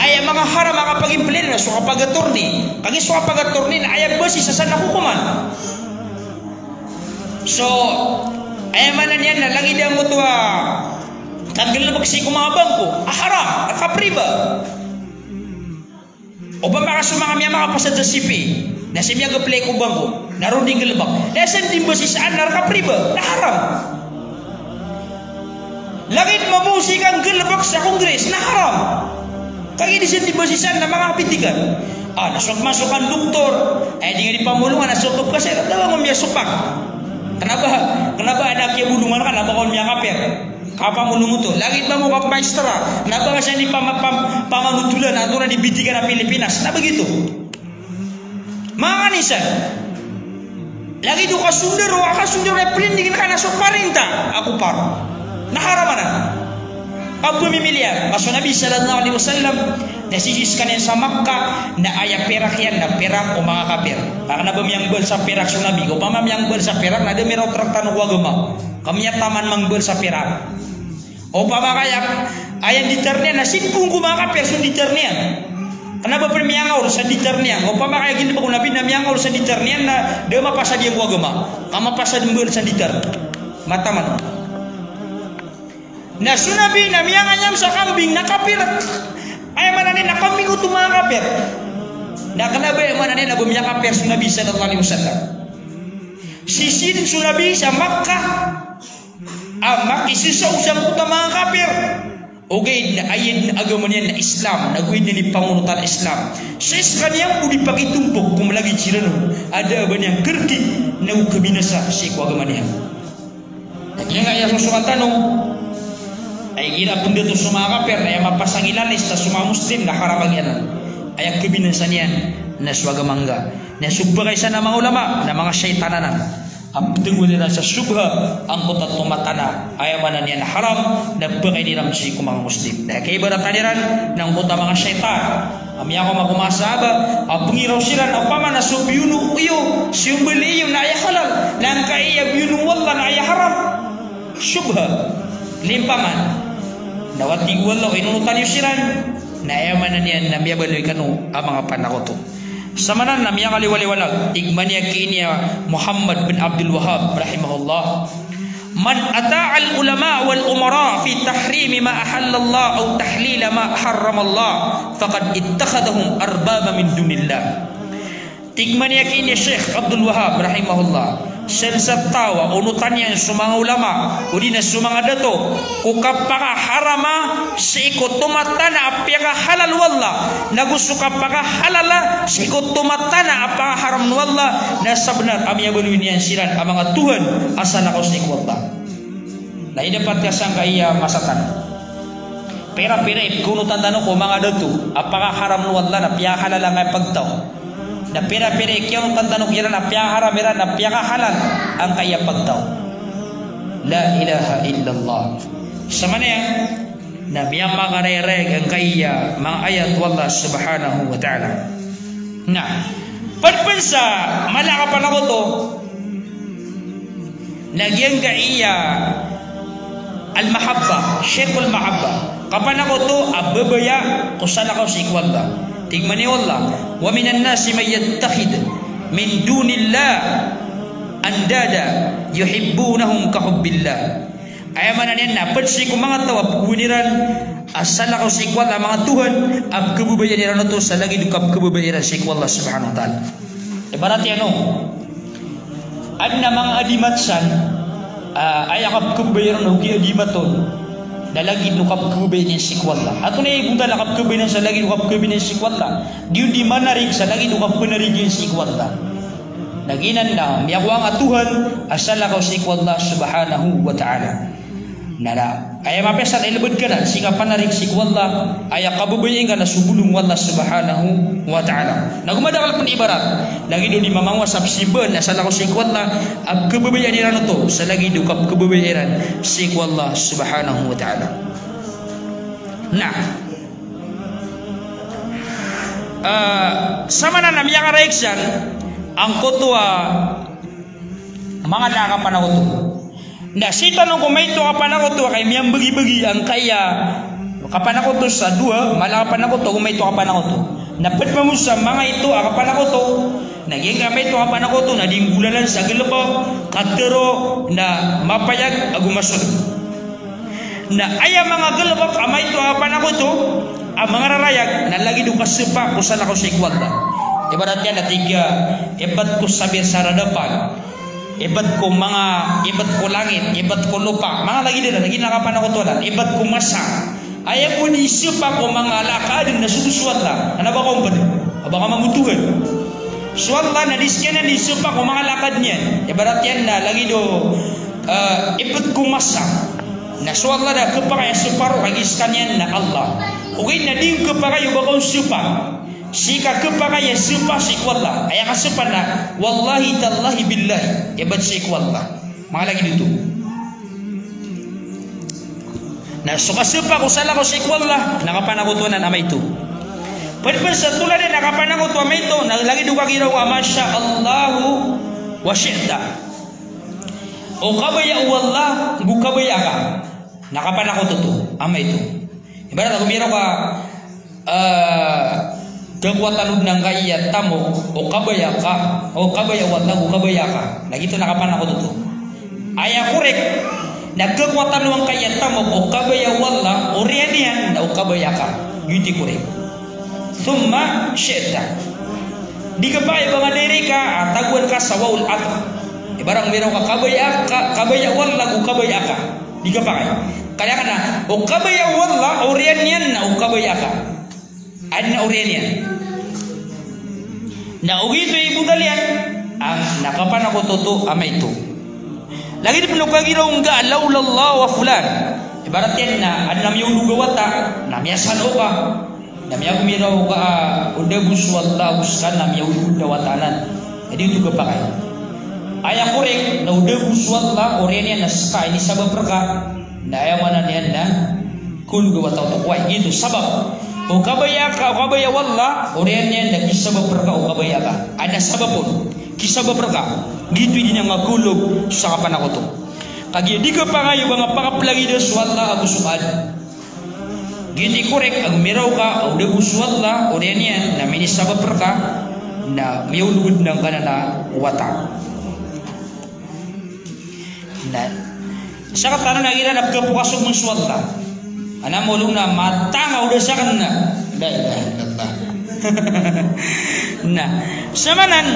Aya manga haram a kapagimpliyado na so kapagatorni. Kagiya so kapagatorni na aya basis a san na kokoman. So, aya maana niyan na lagid angkoto a kanggalebek sii ko manga bangko a haram, a kapriba. Opama ka so manga miyamakapasad sa C P A, na sii miyag-apply ko bangko, na roo di nggalebek. Na san di mbasisaan na rka priba, na haram. Lagid mambo sii ka nggalebek sa Congress, na haram. Kagiya di san di mbasisaan na manga pitikan. Ah, na so pman so kan doktor, aya di nga di pamolongan, na so kapkasay, na da nga miyasopak. Kena ba, kena ba aden a kiyabolongan ka, na ba ka on miyakapir. Kapamolong oto. Lagid mambo kapmaistra. Na ba ka san di pama-, pam-, pamanotolan, antonaa di bitikan a Pilipinas. Na begitu. Manga kanisan. Lagid o kasondaro, a kasondaro na plinding ka na so parinta a kopar. Na haram anan. Kapemimilian. Ka so Nabi sallallahu alaihi wasallam, na sii skaniyan sa Makkah, na aya pirak iyan, na pirak o manga kapir. Ka kena ba miyangbal sa pirak so Nabi. Opama miyangbal sa pirak, na da miraot rktano ko agama. Ka miyataman mangbal sa pirak. Opama ka aya, aya nditar iyan na sii pn ko manga kapir so nditar iyan. Kena ba pn miyangaol sa nditar iyan. Opama ka aya ginebek o Nabi na miyangaol sa nditar iyan na da mapasad iyan ko agama. Ka mapasad mbal sa nditar. Mataman. Na so Nabi na miyanganyam sa kambing na kapir. Aya maana niyan na kambing oto manga kapir. Na kena ba aya maana niyan na ba miyakapir so Nabi sallallahu alaihi wasallam. Sisii dn so Nabi sa Makkah a makisasaw sangkoto a manga kapir. Ogaid na aya dn a agama niyan na Islam, na go aya dn i pangonotan a Islam. Sii skaniyan bo di pakitompok ko malagid siran on a da a ba niyan kerki na go kabinasa sii ko agama niyan. Na giyangkaya sosokan tano a igira pndato so manga kapir na aya mapasang i lalis na so manga Muslim na haram a giyanan. Aya kabinasa niyan na so agama ngka. Na so pakaisa a manga ulama na manga shaytan anan. A pthagoan iran sa shubha angkoto a tomatana, aya maana niyan na haram, na pakain iran sii ko manga Muslim. Na kaibaratan iran na angkoto a manga shaytan a miyakaoma ko manga sahaba a pngiraw siran a opama na so biyono iyo, so mbali iyo na aya halal, na angkaya biyono o Allah na aya haram. Shubha. Limpaman. Na o tig o Allah a inonotan iyo siran, na aya maana niyan na miyabaloy kano a manga panakoto. Samanan na miyakaliwaliwanag, tig man iyan ki ini a Muhammad bin Abdul Wahhab rahimahullah, "Man ata'al ulama wal umara fi tahrimi ma ahallallah aw tahlila ma harramallah, faqad ittakhadhahum arbaba min dunillah." Tig man iyan ki ini a Sheikh Abdul Wahhab rahimahullah, san sa taw a onotan iyan so manga ulama, odi na so manga dato, ko kapakaharama sii ko tomatana a piyakahalal o Allah, na go so kapakahalala sii ko tomatana a pakaharam o Allah, na sabnar a miyabaloy niyan siran a manga tuhan a salakaw sii ko Allah. Na ida pat ka sangkaya masa tano. Pira-pira i pkhaonotan tano ko manga dato a pakaharam o Allah na piyakahalal angkaya pagtaw. Na pira-pira i kiyaonotan tano kiran a piyakaharam iran na piyakahalal angkaya pagtaw. La ilaha illallah. Samanan na miyamakarayarayag angkaya manga ayat o Allah subhanahu wa ta'ala. Na pd pn sa mala a kapanakoto na giyangkaya al-mahabbah, shirkul mahabbah. Kapanakoto a babaya ko salakaw sii ko Allah. Tig man iyan o Allah, "Wa minan nasi man yattakhidhu min dunillah andada yuhibbunahum ka hubbillah." Aya maana niyan na pd sii ko manga taw a pkhababayaan iran a salakaw sii ko Allah a manga tuhan a pkhababayaan iran oto sa lagid o kapkhababayaan iran sii ko Allah subhanahu wa ta'ala. Ibarat iyan o, adn a manga adimat san, ah, aya kapkhababayaan iran o giya adimat on na lagid o kapkhababayaan iyan sii ko Allah. Antonaa i bontal a kapkhababayaan iyan sa lagid o kapkhababayaan iyan sii ko Allah? Di on di manarig sa lagid o kapkhanarigan iyan sii ko Allah. Na giyanan na miyakowa a tuhan a salakaw sii ko Allah subhanahu wa ta'ala. Na, na aya mapiya san a ilbd ka nan sii ka panarig sii ko Allah, aya kababayai ngka na so bolong o Allah subhanahu wa ta'ala. Na go madakl pn ibarat, lagid o di mamangowa sa pzimba na salakaw sii ko Allah a pkhababayaan iran oto sa lagid o kapkhababayaan iran sii ko Allah subhanahu wa ta'ala. Na, ah, samanan a miyakarayag san angkoto a manga da a kapanakoto. Na sii tano ko maito a kapanakoto a kay miyambagibagi angkaya kapanakoto sa dowa mala a kapanakoto ago maito a kapanakoto. Na pd mambo sa manga ito a kapanakoto, na giyangkaya maito a kapanakoto na di nggolalan sa galbk, katharo, na mapayag ago masoled. Na aya manga galbk a maito a kapanakoto a mangararayag na lagid o kasapa ko salakaw sii ko Allah. Ibarat iyan na tig a, ibt ko sabir sa radapan, ibt ko manga, ibt ko langit, ibt ko lopa, manga lagid anan, lagid a kapanakoto anan, ibt ko masa. Aya bo di sapa ko manga ala a kaadn na so, so Allah, na ba ka ompd, ba ka mambo tuhan. So Allah na di skaniyan di sapa ko manga ala a kaadn iyan. Ibarat iyan na lagid o, eh, ibt ko masa. Na so Allah na khapakay a sapa roo, kagiya skaniyan na Allah. Ogaid na di khapakay o ba ka on sapa sii ka khapakay a sapa sii ko Allah. Aya kasapa na, wallahi tallahi billahi, ibt sii ko Allah. Manga lagid oto. Na so kasapa ko salakaw sii ko Allah na kapanakoto anan a maito. Pd pn sa tolad iyan a kapanakoto a maito na lagid o kagiraw a masha Allahu wa shi'ta. O kabaya o Allah go kabaya ka, na kapanakoto oto a maito. Ibarat ago miyaraw ka, ah, khakowa tano dn angkaya tamok o kabaya ka, o kabaya o Allah go kabaya ka, na giyoto na kapanakoto oto. Aya korek na khakowa tano angkaya tamok o kabaya o Allah, oriyan iyan na o kabaya ka. Giyoto i korek. Thumma shi'ta. Di khapakay o ba nga dn iray ka a tagoan ka sa wawul atf. Ibarat miyaraw ka kabaya ka, kabaya o Allah go kabaya ka. Di khapakay. Kaliyakan a o kabaya o Allah, oriyan iyan na o kabaya ka. Adn a oriyan iyan. Na ogaid na ibontal iyan a, na kapanakoto oto a maito. Lagid pn o kagiraw ngka a lawla Allah wa fulan. Ibarat iyan na adn a miyaolog a wata na miyasalo ka. Na miyago miraw ka a o da bo so Allah ago ska na miyaolog a wata anan. Na di oto khapakay. Aya korek na o da bo so Allah, oriyan iyan na ska, inisabap rka. Na aya maana niyan na khaolog a wata oto. Oway, giyoto sabap. O kabaya ka, o kabaya o Allah, oriyan iyan na kisabap rka o kabaya ka. Adn a sabap on, kisabap rka. Giyoto i di niyan khaolog sa kapanakoto. Kagiya di khapakay o ba nga pakaplagida so Allah ago so kaadn. Giyoto i korek a miraw ka a o da bo so Allah, oriyan iyan na minisabap rka, na miyaolog dn angkanan a wata. Na sakatanan a igira na pkhapokas on so Allah. Ana molo na matang a o da sakn na. La ilaha illallah. Na samanan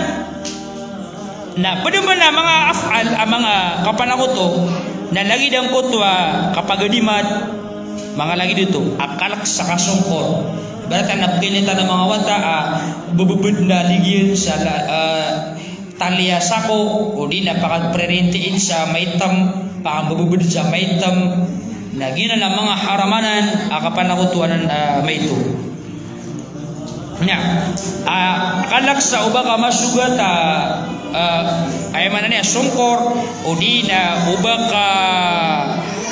na pd man a manga af'al a manga kapanakoto na lagid angkoto a kapagadimat, manga lagid oto a kalk sa kasongkor. Ibarat a na pkhailitan a manga wata a bbd na lagid sa la-, ah, tali a sako, odi na pakagprerintiin sa maitm, pakagbbd sa maitm, na giyanan a manga haram anan a kapanakoto anan a maito. Na, ah, kalk sa o ba ka masogat a, ah, aya maana niyan songkor, odi na o ba ka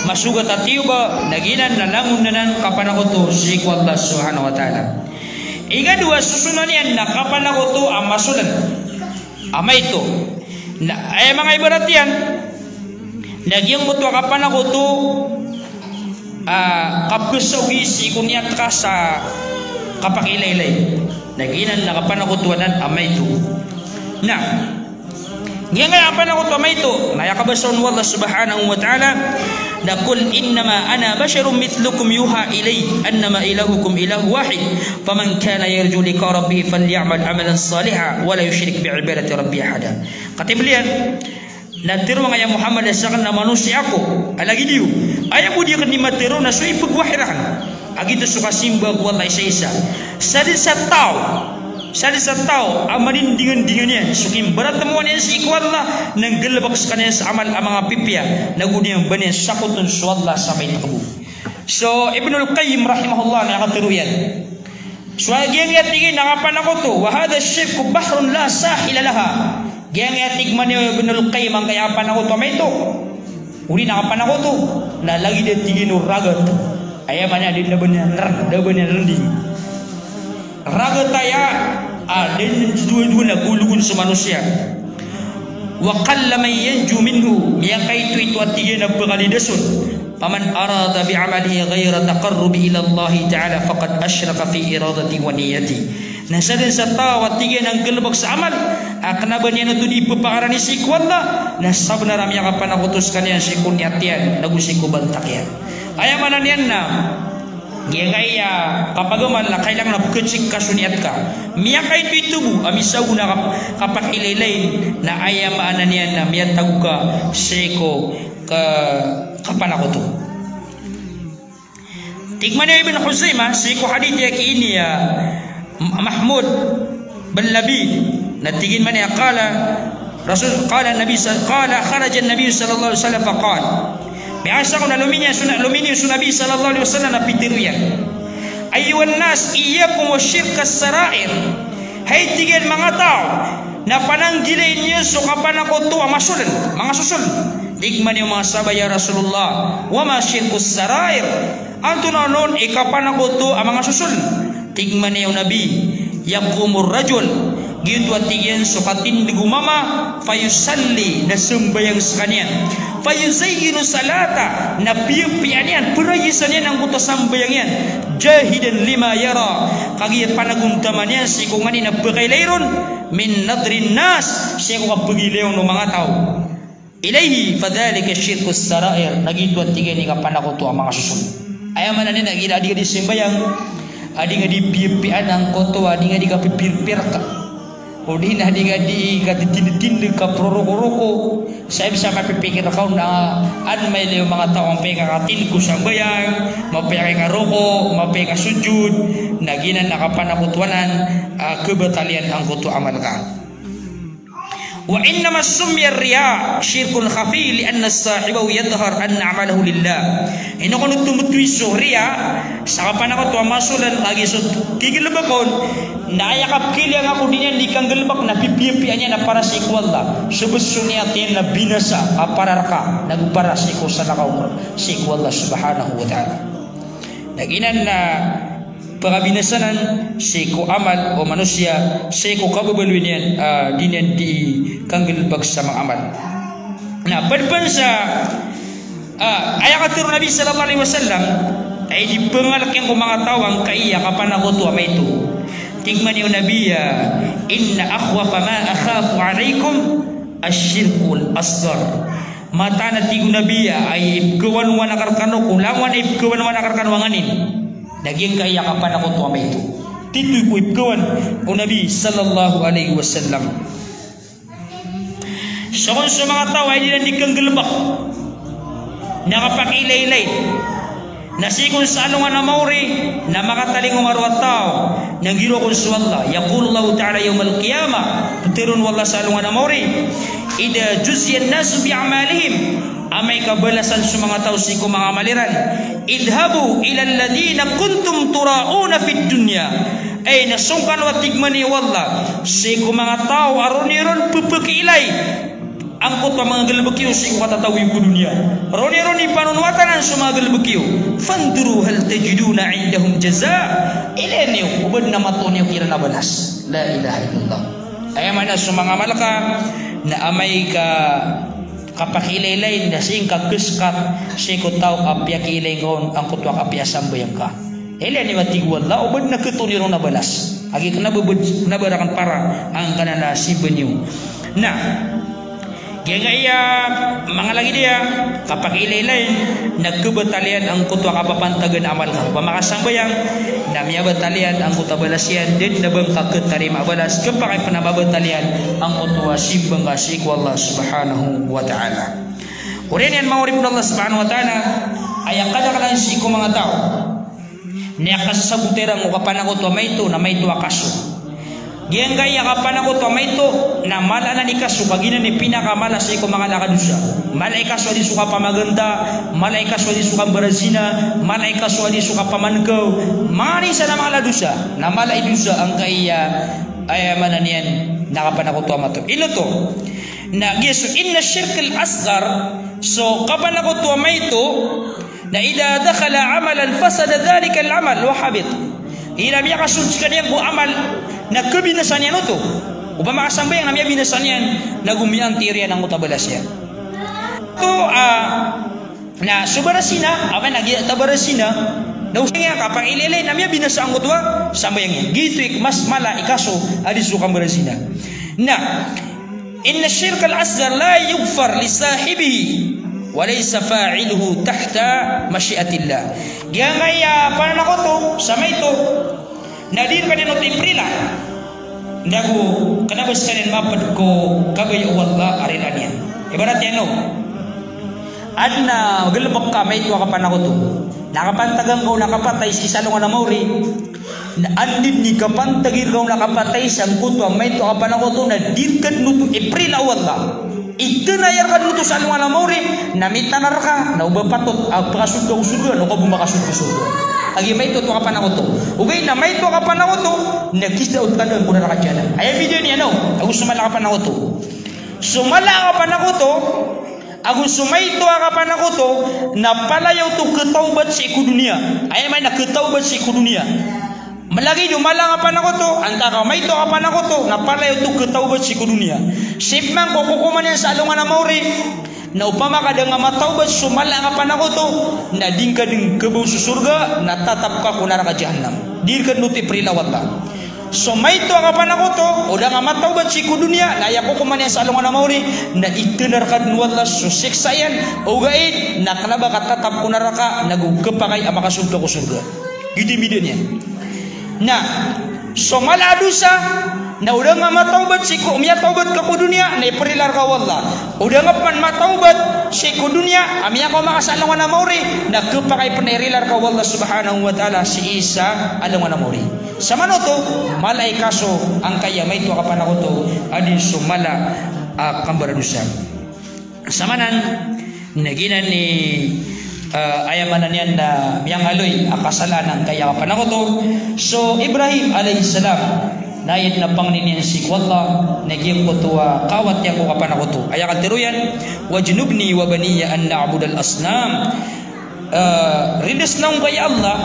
masogat a tiyoba, na giyanan na langon anan kapanakoto sii ko Allah subhanahu wa ta'ala. Ikadowa, sosonan iyan na kapanakoto a masoln a maito. Na, eh, manga ibarat iyan, na giyangkoto a kapanakoto, ah, kapkhasaogi sii ko niyat ka sa kapakiilaylay. Na giyanan na kapanakoto anan a maito. Na giyangkaya a kapanakoto a maito, na aya kabasa on o Allah subhanahu wa ta'ala, Na qul innama ana basharun mithlukum yuha ilayya annama ilahukum ilahun wahid, faman kana yarju liqa'a rabbih falyamal amalan salihan wa la yushrik bi ibadati rabbih ahada. Katii belian, na tero angkaya Muhammad a saken na manosiya ako a lagid iyo. Aya bo di aken di matero na so ipegwahi raken a giyoto so kasimba ko Allah isa-isa. Sa den sa taw, sa den sa taw a manindingandingan iyan so kimbaratemowan iyan sii ko Allah, na nggalebek sekaniyan sa amal a manga pipiya, na go niyan ba niyan sakoten so Allah sa maito bo. So Ibnul Qayyim rahimahullah na katero iyan. So giyangkaya tig iyan a kapanakoto, wa hadha shirku bahrun la sahila laha. Giyangkaya tig man iyan o Ibnul Qayyim angkaya kapanakoto a maito, odi na kapanakoto, na lagid a tig iyan o ragat. Aya maana niyan, da ba niyan ren-, da ba niyan rending. Ragat aya a da niyan dowa-dowa na gologon so manosiya. Wa qalla man yanju minhu, miyakaitoito a tig iyan a pekalidason. Faman arada bi amalihi ghayra taqarrubi ila Allahi ta'ala faqad ashraka fi iradati wa niyyati. Na sa den sa taw a tig iyan a nggalebek sa amal a kena ba niyan oto di pepakarani sii ko Allah, na sabenar a miyakapanakoto sekaniyan sii ko niyat iyan, na go sii ko bantak iyan. Aya maana niyan na giyangkaya kapagamal na kailangan a pekecek ka so niyat ka. Miyakaitoito bo a misago na kap-, kapakailaylay, na aya maana niyan na miyatago ka sii ko ka-, kapanakoto. Tig man iyan o Ibn Khuzaimah sii ko hadith a kiini a M-, Mahmud bin Labid, na tig iyan man iyan a qala Rasul, qala Nabi sa-, qala kharaja Nabi sallallahu alaihi wasallam faqal. Miyasako na lominiyo so Na-, lominiyo so Nabi sallallahu alaihi wasallam na pitero iyan, ayyuhan nas, iyyakum wa shirkas sarair. Hay, tig iyan, manga taw, na pananggilai niyo so kapanakoto a masoln, manga sosol. Tig man iyan o manga sahabah, ya Rasulullah, wa ma shirkus sarair? Antonaa on i kapanakoto a manga sosol? Tig man iyan o Nabi, yaqumur rajul, giyoto a tig iyan so katindg o mama, fayusalli, na sambayang sekaniyan, fayuzayyinu salatah, na piyapiyaan iyan, perayisan iyan angkoto a sambayang iyan, jahidan lima yara, kagiya panagontaman iyan sii ko nganin a pekailay ron, min nadhrin nas, sii ko kapegilay on o manga taw. Ilayhi, fadhalika shirkus sarair, na giyoto a tig iyan i kapanakoto a manga sosol. Aya maana niyan na giya a di ka di sambayang, a di ka di piyapiyaan angkoto a di ka di kapipirpirka, odi na di ka di katitindtindg, kaprorokoroko, sa ibsa kapipikir ka on na an mailay o manga taw a mapiya i kakatindg ko sambayang, mapiya i karoko, mapiya i kasojod, na giyanan a kapanakoto anan a kebataliyan angkoto a amal ka. Wa innama summiya riya shirkun khafi li anna sahibahu yadhhar anna amalahu lillah. Ino kon oto mbetowi so riya, sa kapanakoto a masolan, kagiya so kigelebek on, na aya kapekilay angka ko di niyan di kanggelebek na pipiyapiyaan iyan a para sii ko Allah. So bes so niyat iyan na binasa, a para reka, na go para sii ko salakaw, sii ko Allah subhanahu wa ta'ala. Na giyanan na pakabinasa nan sii ko amal o manosiya, sii ko kababaloy niyan, ah, di niyan di kanggelebek sa manga amal. Na ped pen sa, ah, aya katharo o Nabi sallallahu alaihi wasallam, aya di pengalek iyan ko manga taw angkaya kapanakoto a maito. Tig man iyan o Nabi a, "Inna akhwafa ma akhafu alaikum ash-shirkul asghar." Mataan a tig o Nabi a, aya ipkhawanwan akn rkano ko langowan a ipkhawanwan akn rkano a nganin, na giyangkaya kapanakoto a maito. Titho ko ipkhawan o Nabi sallallahu alaihi wasallam. So kon so manga taw a aya di ran di kanggelebek na kapakailaylay. Na sii kon sa alongan a maori, na makatalingoma roo a taw, na nggiraw kon so Allah. Yaqulullahu ta'ala yawmal qiyamah, ptharoon o Allah sa alongan a maori, "Idha juziyan nasu bi a'malihim," amay ka balasan so manga taw sii ko manga amal iran, "idhabu ilal ladhina kuntum tura'una fid dunya." Ay, na song kano a tig man iyan o Allah, sii ko manga taw a roo niyo ron pphakailay angkoto a manga galebek iyo sii ko katatago iyo ko doniya. Roo niyo ron ipanonowatan so manga galebek iyo. Fandhuru hal tajiduna indahum jaza. Ilaya niyo, o ba dn a matoon iyo kiran a balas. La ilaha illallah. Aya maana so manga amal ka na amay ka kapakailaylay na sii ngka khaskat sii ko taw a piyakiilay ngka on angkoto a kapiyasambayang ka. Ilaya niyo a tig o Allah, o ba dn a khatoon iyo ron a balas. Agi kna ba, ba, kna ba rakn para angkanan a simba niyo. Na Giyangkaya manga lagid iyan, kapakailaylay na khabatal iyan angkoto a kapapantagan a amal ka. Opama ka sambayang, na miyabatal iyan angkoto a balas iyan, da dn a ba ngka khatarima a balas, khapakay pn a mabatal iyan angkoto a simba ngka sii ko Allah subhanahu wa ta'ala. Oriyan iyan manga oripn o Allah subhanahu wa ta'ala, aya kadaklan sii ko manga taw na aya kasasabot iran ko kapanakoto a maito na maito a kaso. Giyangkaya kapanakoto a maito na mala anan i kaso, ka giyanan i pinakamala sii ko manga laka dosa. Mala i kaso a di so kapamaganda, mala i kaso a di so kambarazina, mala i kaso a di so kapamankaw, manga anisan a mala dosa, na mala i dosa angkaya, aya maana niyan na kapanakoto a maito. Ino oto? Na giya so inna shirkal asghar, so kapanakoto a maito, na idha dakhala amalan fasada dhalikal amal wa habit. Igira miyakasold skaniyan ko amal na khabinasa niyan oto. Opama ka sambayang na miyabinasa niyan, nago miyaantiya iyan angkoto a balas iyan. Oto, ah, na so barazina, opama na giya ta barazina, na osayan iyan kapakailaylay na miyabinasa angkoto a sambayang iyan. Giyoto i mas mala i kaso a di so kambarazina. Na inna shirkal asghar la yughfar li sahibihi wa laysa fa'iluhu tahta mashi'atillah. Giyangkaya pananakoto sa maito na di rka niyan oto iprila, nago kna ba skaniyan mapd ko kabaya o Allah a rila niyan. Ibarat iyan o adn a galbk ka a maito a kapanakoto, na kapantagan ka on a kapatay sii sa alongan a maori. Na anda dn i kapantagi rka on a kapatay sangkoto a maito a kapanakoto na di rka dn oto iprila o Allah. Itn a aya rka dn oto sa alongan a maori, na mitana rka na o ba patot a pakasold ka ko sorga, na o ka bo makasold ko sorga. Kagiya maito oto a kapanakoto. Ogaid na maito a kapanakoto na kizaa o tadaan ko naraka jahanam. Aya bida niyan o, ago so mala a kapanakoto. So mala a kapanakoto, ago so maito a kapanakoto, na palaya oto khatawbat sii ko doniya. Aya maana khatawbat sii ko doniya. Malagid o mala a kapanakoto, antaa ka maito a kapanakoto, na palaya oto khatawbat sii ko doniya. Sii pman ko kokoman iyan sa alongan a maori, na opama ka da ngka matawbat so mala a kapanakoto, na di ngka dn khabaw so sorga, na tatap ka ko naraka jahanam. Di rka dn oto iprila o Allah. So maito a kapanakoto, o da ngka matawbat sii ko doniya, na aya kokoman iyan sa alongan a maori, na itnar ka dn o Allah so siksa iyan, ogaid na kna ba ka tatap ko naraka, nago khapakay a makasold ka ko sorga. Giyoto i bida niyan. Na so mala a dosa, na o da ngka matawbat sii ko, miyatawbat ka ko doniya, na iprila rka o Allah. O da ngka pman matawbat sii ko doniya a miyakaoma ka sa alongan a maori, na khapakay pn a irila rka o Allah subhanahu wa ta'ala sii sa alongan a maori. Samanoto, mala i kaso angkaya maito a kapanakoto a di so mala a kambaradosa. Samanan, na giyanan i, eh, aya maana niyan na miyangaloy a kasalaan angkaya kapanakoto. So Ibrahim alayhis salam, na aya dn a pangnin iyan sii ko Allah, na giyangkoto a kawat iyan ko kapanakoto. Aya katharo iyan, "Wajnubni wa baniya an na'budal asnam." Eh, ridas na ngka ya Allah,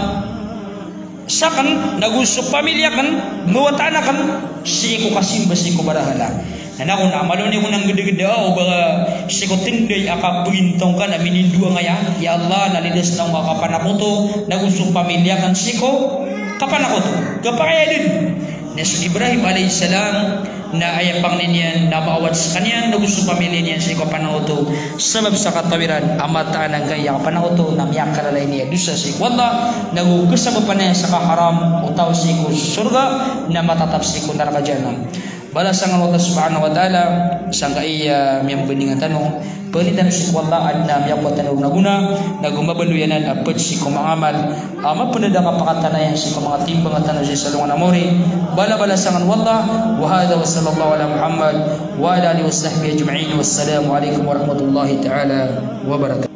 sakn, nago so pamilya akn, mawataan akn sii ko kasimba sii ko barahala. Na ako na malo niyo ko nggdagda, o ba sii ko tnday a kapagintaw ka na minindowa ngka aya, ya Allah, na ridas na ngka kapanakoto, nago so pamilya akn sii ko kapanakoto. Khapakay a dn. Na so Ibrahim alayhis salam, na aya pangnin iyan na maawat skaniyan nago so pamilya niyan sii ko kapanakoto, sabap sa kataw iran a mataan angkaya kapanakoto na miyakalalay niyan a dosa sii ko Allah, nago kasabapan iyan sa kaharam o taw sii ko sorga, na matatap sii ko naraka jahanam. Balasan o Allah subhanahu wa ta'ala sangkaya miyambandingan tano. Pangnin tano sii ko Allah a adn a miyakowa tano ron a gona, nago mabaloy anan a pd sii ko manga amal a mapnd a kapakatanayan sii ko manga timbang tano sii sa alongan a maori. Balabalasangn o Allah. Wa hadha wa sallallahu ala Muhammad wa ala alihi wa sahbihi ajma'in. Wassalamu alaikum warahmatullahi ta'ala wabarakatuh.